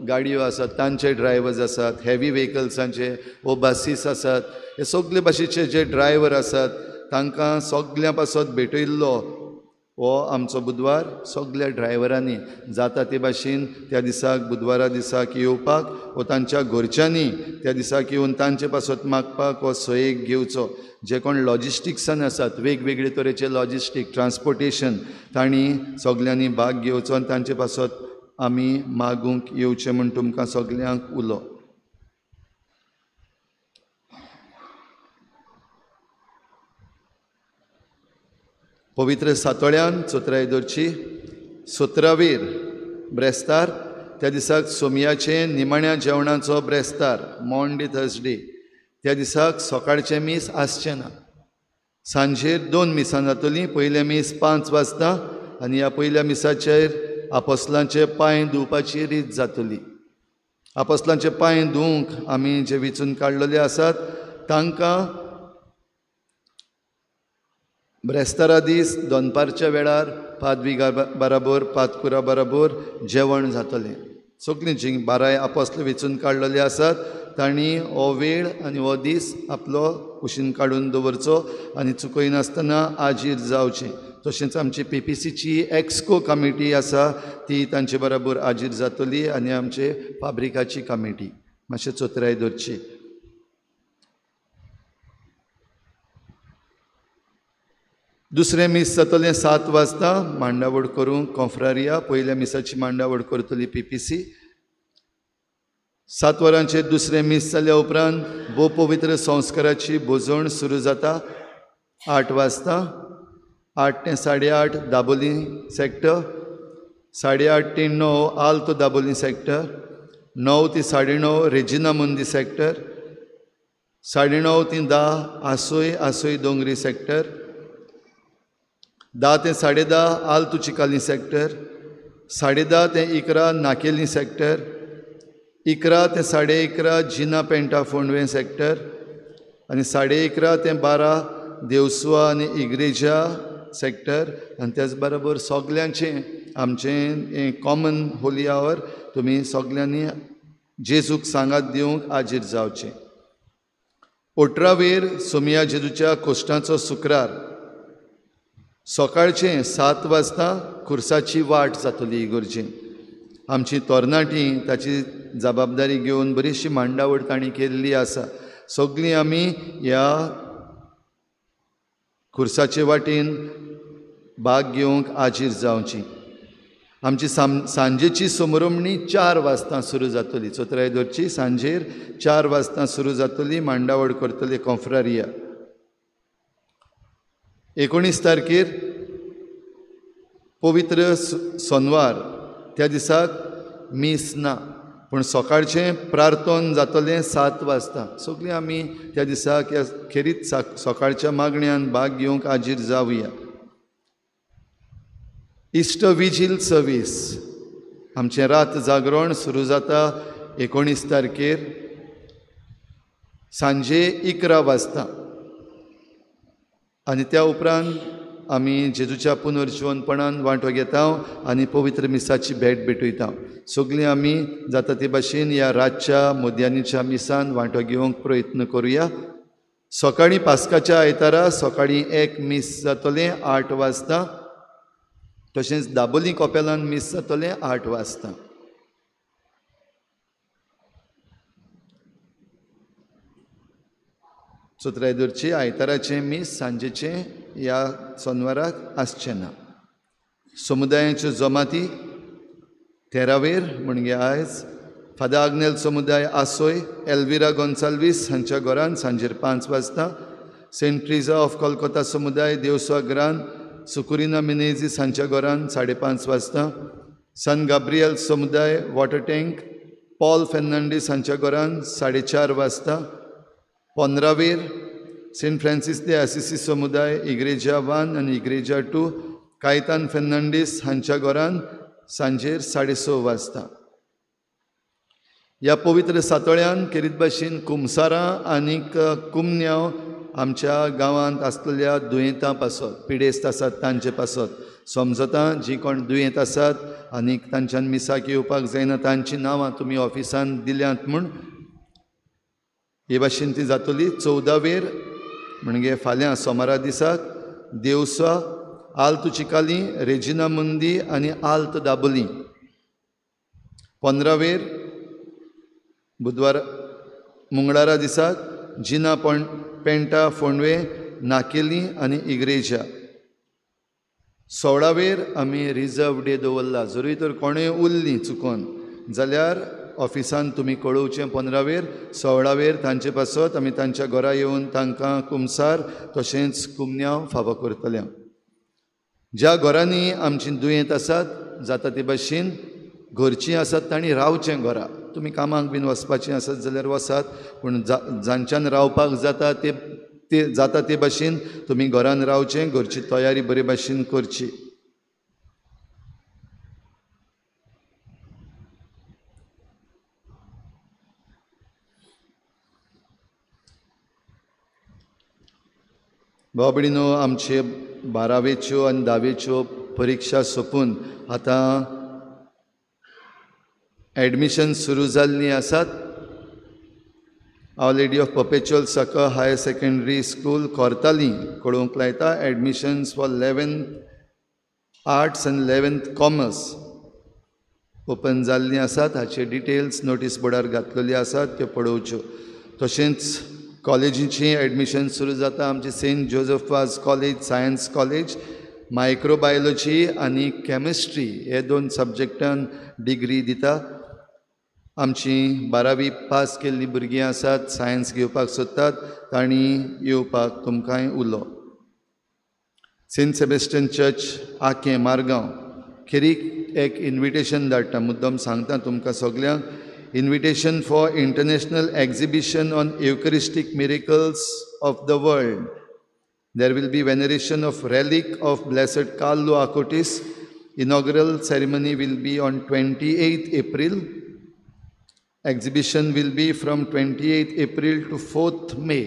Speaker 2: गाडयो आसात तांचे ड्रायव्हर्स आसात, हेवी व्हेकल्सांचे वो बसीस आसात, हे सगळे भाशेचे जे ड्रायव्हर आसात तांकां सगळ्यां पासत भेटयल्लो हो आमचो बुधवार. सगळ्या ड्रायव्हरांनी जाता ते भाशेन त्या दिसाक, बुधवारा दिसाक येवपाक वो तांच्या घरच्यांनी त्या दिसाक येवन तांचे पासत मागपाक हो सयेक घेवचो. जे कोण लॉजिस्टिक्सान आसात वेगवेगळे तरेचे लॉजिस्टीक ट्रान्सपोर्टेशन तांणी सगल्यांनी भाग घेवचो आनी तांचे पासत आमी मागूंक येवचें म्हूण तुमकां सगल्यांक उलो. पवित्र सातोळ्यान चोत्राय दवरची. 17वेर ब्रेस्तार, त्या दिसाक सोमयाचें निमाण्या जेवणाचो ब्रेस्तार, मॉन्डे थर्सडे, त्या दिसाक सकाळचें मीस आसचें ना. सांजेर 2 मिसां जातलीं. पयलें मीस 5 वाजता आनी ह्या पयल्या मिसाचेर आपोस्लांचे पांय धुवपाची रीत जातली. आपोस्लांचे पांय धुवंक आमी जे विचून काडलेले आसात तांकां ब्रेस्तारा दीस दनपारच्या वेळार पादविगा बराबर, पादकुरा बराबर जेवण जातलें. सगळीं जीं 12 आपोस्ल वेंचून काडलेले आसात तांणी हो वेळ आनी हो दीस आपलो कुशीन काडून दवरचो आनी चुकयनासतना आजीर जावचें. तशेंच आमची PPCची एक्सको कमिटी आसा ती तांचे बराबर आजीर जातली आनी आमचे फाब्रिकाची कमिटी मातशें चोत्राय दवरची. दुसरें मीस जातलें 7 वाजता मांडावळ करूंक कोंफ्रारिया. पयल्या मिसाची मांडावळ करतली PPC. 7 वरांचेर दुसरें मीस जाल्या उपरांत भोव पवित्र संस्काराची भोजवण सुरू जाता 8 वाजता. 8 ते 8:30 दाबोली सेक्टर, 8:30 ते 9 आल्तो दाबोली सेक्टर, 9 ते 9:30 रेजिना मुंदी सेक्टर, 9:30 ते 10 आसोय आसोय दोंगरी सेक्टर, 10 ते 10:30 आल्तू चिकाली सेक्टर, 10:30 ते 11 नाकेली सेक्टर, 11 ते 11:30 जिना पेंटा फोंडवें सेक्टर आनी 11:30 ते 12 देवसुआ आनी इग्रेजा सेक्टर. आनी त्याच बरोबर सगल्यांचें आमचें कॉमन होली our तुमी सगल्यांनी जेजूक सांगात दिवंक आजीर जावचें. 18वेर सोमिया जेजूच्या कोश्टाचो शुक्रार सकाळचें 7 वाजता खुर्साची वाट जातली इगोर्जेन आमची तरणाटी ताची जबाबदारी घेवन बरीचशी मांडावळ तांणी केल्ली आसा. सगळीं आमी ह्या खुर्साचे वाटेन भाग घेवंक आजीर जावची. आमची सांजेची समरमणी 4 वाजता सुरू जातली. चोत्राय दरची सांजेर 4 वाजता सुरू जातली. मांडावळ करतले कॉन्फ्रारिया. 19 तारखेर पवित्र सोनवार, त्या दिसाक मीस ना, पूण सकाळचें प्रार्थन जातलें 7 वाजता. सगळीं आमी त्या दिसाक ह्या खेरीत सकाळच्या मागण्यान भाग घेवंक आजीर जावया. इश्ट विजील सर्वीस आमचें रात जागरण सुरू जाता 19 तारखेर सांजे 11 वाजता आनी त्या उपरांत आमी जेजूच्या पुनर्जिवनपणान वांटो घेता आनी पवित्र मिसाची भेट भेटयता. सगळीं आमी जाता ते भाशेन ह्या रातच्या मध्यानीच्या मिसान वांटो घेवंक प्रयत्न करुया. सकाळीं पास्काच्या आयतारा सकाळीं 1 मीस जातलें 8 वाजता. तशेंच दाबोली कपेलान मीस जातलें 8 वाजता. चोत्राय दरची आयताराचें मीस सांजेचें ह्या सोनवाराक आसचें ना. समुदायाच्यो जमाती 13वेर म्हणजे आयज फादर आग्नेल समुदाय आसोय एल्विरा गोन्साल्वीस हांच्या घरान सांजेर 5 वाजता. सेंट ट्रिजा ऑफ कोलकाता समुदाय देवस्वा घरान सुकुरिना मिनेझीस हांच्या घरान 5:30 वाजता. सन गाब्रियल समुदाय वॉटर टँक पॉल फेर्नांडीस हांच्या घरान 4:30 वाजता. 15वेर सेंट फ्रांसीस दे आसिसी समुदाय इग्रेजा 1 आनी इग्रेजा 2 कायतान फेर्नांडीस हांच्या घरान सांजेर 6:30 वाजता. ह्या पवित्र सातोळ्यान खेरीत भाशेन कुमसारां आनीक कुमन्यांव आमच्या गांवांत आसलेल्या दुयेंतां पासत, पिडेस्त आसात तांचे पासत, समजता जी कोण दुयेंत आसात आनीक तांच्यान मिसाक येवपाक जायना तांचीं नांवां तुमी ऑफिसान दिल्यांत म्हूण हे भाशेन ती जातली. 14वेर म्हणजे फाल्यां सोमारा दिसाक देवसा आल्त चिकाली रेजिना मुंदी आनी आल्त दाबोली. 15वेर बुधवार मंगळारा दिसाक जिना पेंटा फोंडवे नाकेली आनी इग्रेजा. 16वेर आमी रिजर्व डे दवरला. जरूय तर कोणूय उरली चुकोन जाल्यार ऑफिसान तुमी कळोवचें. 15वेर 16वेर तांचे पासत आमी तांच्या घरा येवन तांकां कुमसार तशेंच कुमन्यांव फावो करतले. ज्या घरांनी आमची दुयेंत आसात जाता ते भाशेन घरचीं आसात तांणी रावचें घरा. तुमी कामाक बीन वचपाचीं आसत जाल्यार वचात, पूण जांच्यान रावपाक जाता ते जाता ते भाशेन तुमी घरान रावचें, घरची तयारी बरे भाशेन करची. भाव भयणीनो, आमचे 12वेच्यो आनी 10वेच्यो परिक्षा सोंपून आतां एडमिशन सुरू जाल्लीं आसात. Our Lady of Perpetual Succour Higher Secondary School Cortalim कळोवंक लायता admissions for 11th arts आनी 11th commerce open जाल्लीं आसात. हाचे डिटेल्स नोटीस बोर्डार घातलेली आसात, त्यो पळोवच्यो. तशेंच कॉलेजीचीं एडमिशन सुरू जाता. आमची Saint Joseph Vaz college, science college, microbiology आनी केमिस्ट्री हे 2 सब्जेक्टान डिग्री दिता. आमची 12वी पास केल्लीं भुरगीं आसात, सायन्स घेवपाक सोदतात तांणी येवपाक तुमकांय उलो. सेंट सेबेस्टियन चर्च आकें मारगांव खेरीक एक इन्विटेशन धाडटा. मुद्दम सांगता तुमकां सगल्यांक, invitation for international exhibition on Eucharistic miracles of the world. There will be veneration of relic of Blessed Carlo Acutis. Inaugural ceremony will be on 28 April. Exhibition will be from 28 April to 4th May.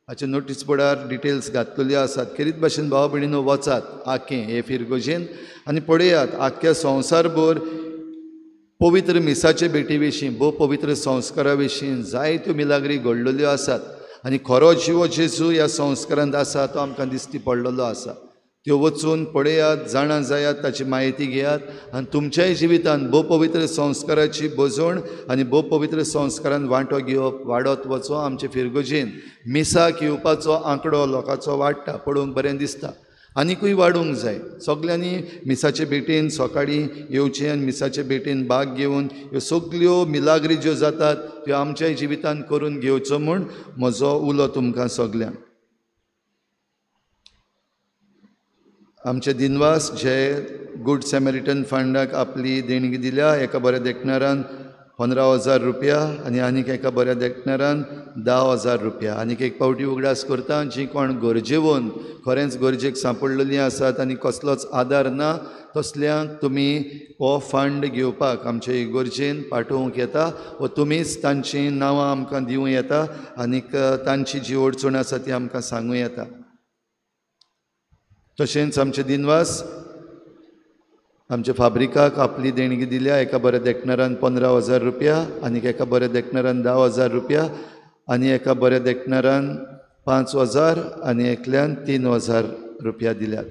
Speaker 2: हाचे notice बोर्डार details घातलेले आसात. खेरीत भाशेन भाव भयणीनो वचात आकें हे फिरगोजेन आनी पळयात आख्ख्या संवसारभर पवित्र मिसाचे भेटी विशीं, भोव पवित्र संस्कारा विशीं जायत्यो मिलाग्री घडलेल्यो आसात आनी खरो जिवो जेजू ह्या संस्कारांत आसा तो आमकां दिश्टी पडलेलो आसा. त्यो वचून पळयात, जाणा जायात, ताची म्हायती घेयात आनी तुमच्याय जिवितांत भोवपवित्र संस्काराची बजवण आनी भोवपवित्र संस्कारान वांटो घेवप वाडत वचो. आमचे फिरगोजेन मिसाक येवपाचो आंकडो लोकांचो वाडटा, पळोवंक बरें दिसता, आनिकूय वाडूंक जाय. सगल्यांनी मिसाचे भेटेन सकाळीं येवचें आनी मिसाचे भेटेन भाग घेवन ह्यो सगल्यो मिलाग्री ज्यो जातात त्यो आमच्याय जिवितांत करून घेवचो म्हूण म्हजो उलो तुमकां सगल्यांक. आमचे दिनवास जे गूड सॅमेरिटन फंडाक आपली देणगी दिल्या, एका बऱ्या देखणारान 15,000 रुपया आनी आनीक एका बऱ्या देखणारान 10,000 रुपया. आनीक एक पावटी उगडास करता, जी कोण गरजेवन खरेंच गरजेक सांपडलेलीं आसात आनी कसलोच आदार ना तसल्यांक तुमी हो फंड घेवपाक आमचे इगर्जेन पाठोवंक येता व तुमीच तांचीं नांवां आमकां दिवं येता आनीक तांची जी अडचण आसा ती आमकां सांगूं येता. तशेंच आमचे दिनवास आमच्या फाब्रिकाक आपली देणगी दिल्या, एका बऱ्या देखणारान 15,000 रुपया आनीक एका बऱ्या देखणारान 10,000 रुपया आनी एका बऱ्या देखणारान 5,000 आनी एकल्यान 3,000 रुपया दिल्यात.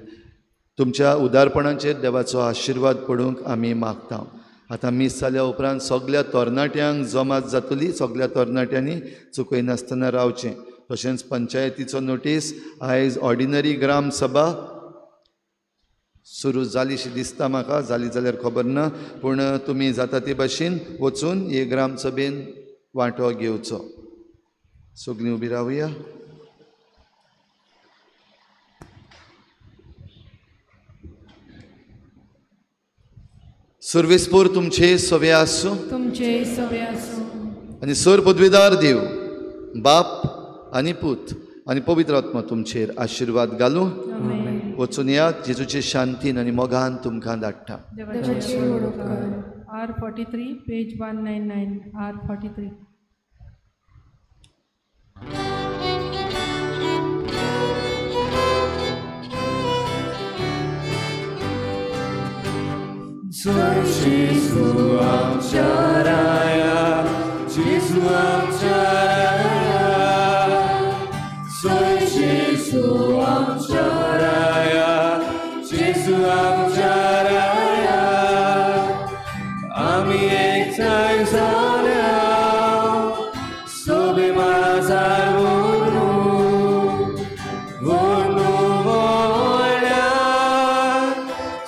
Speaker 2: तुमच्या उदारपणाचेर देवाचो आशिर्वाद पडूंक आमी मागता. आतां मीस जाल्या उपरांत सगल्या तरणाट्यांक जमात जातली, सगल्या तरणाट्यांनी चुकयनासतना रावचें. तशेंच पंचायतीचो नोटीस, आयज ऑर्डिनरी ग्राम सभा सुरू जालीशी दिसता म्हाका, जाली जाल्यार खबर ना, पूण तुमी जाता ते भाशेन वचून हे ग्राम सभेन वांटो घेवचो. सगळीं उबी रावया. सुर्वेसपूर तुमचे सवे आसूं,
Speaker 10: तुमचे सवे आसूं
Speaker 2: आनी सर पदवीदार देव बाप आनी पूत आनी पवित्र आत्मा तुमचेर आशिर्वाद घालूं. वचून यात, जेजूचे शांतीन आनी मोगान तुमकां धाडटा.
Speaker 10: R43 page 199 R43.
Speaker 9: जय जेजू आमच्या राया, जेजू आमच्या राया, जय जेजू आमच्या राया, जेजू आमच्या राया. आमी एकठांय जाल्या सोबे माजार व्हरून व्हरून व्हडल्या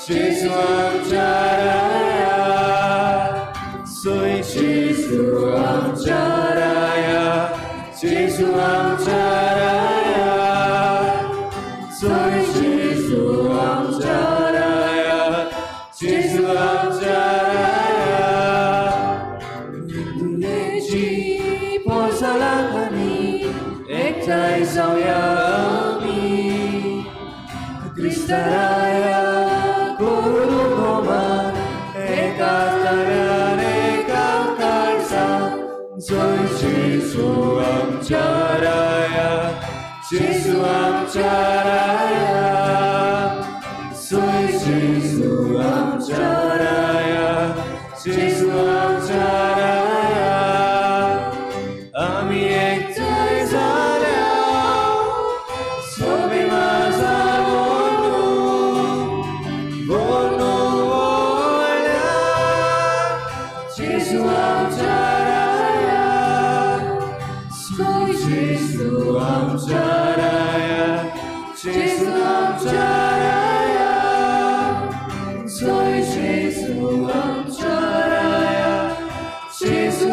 Speaker 9: जेजू आमच्या राया, जय जेजू आमच्या राया, जेजू आमच्या राया, जय जेजू आमच्या राया, जेजू आमच्या राया. तुलेची पोसालाखानी एकठांय जावया आमी, क्रिस्ता राया करूं भोवमान एका ताळ्यान एका काळजान. जय जेजू आमच्या राया, जेजू आमच्या राया, जय जेजू आमच्या राया, जेजू आमच्या राया. आमी एकठांय जाल्या सोबे माजार व्हरून व्हरून व्हडल्या जेजू आमच्या राया, जय जेजू आमच्या राया, जेजू आमच्या राया, जय जेजू आमच्या राया, जेजू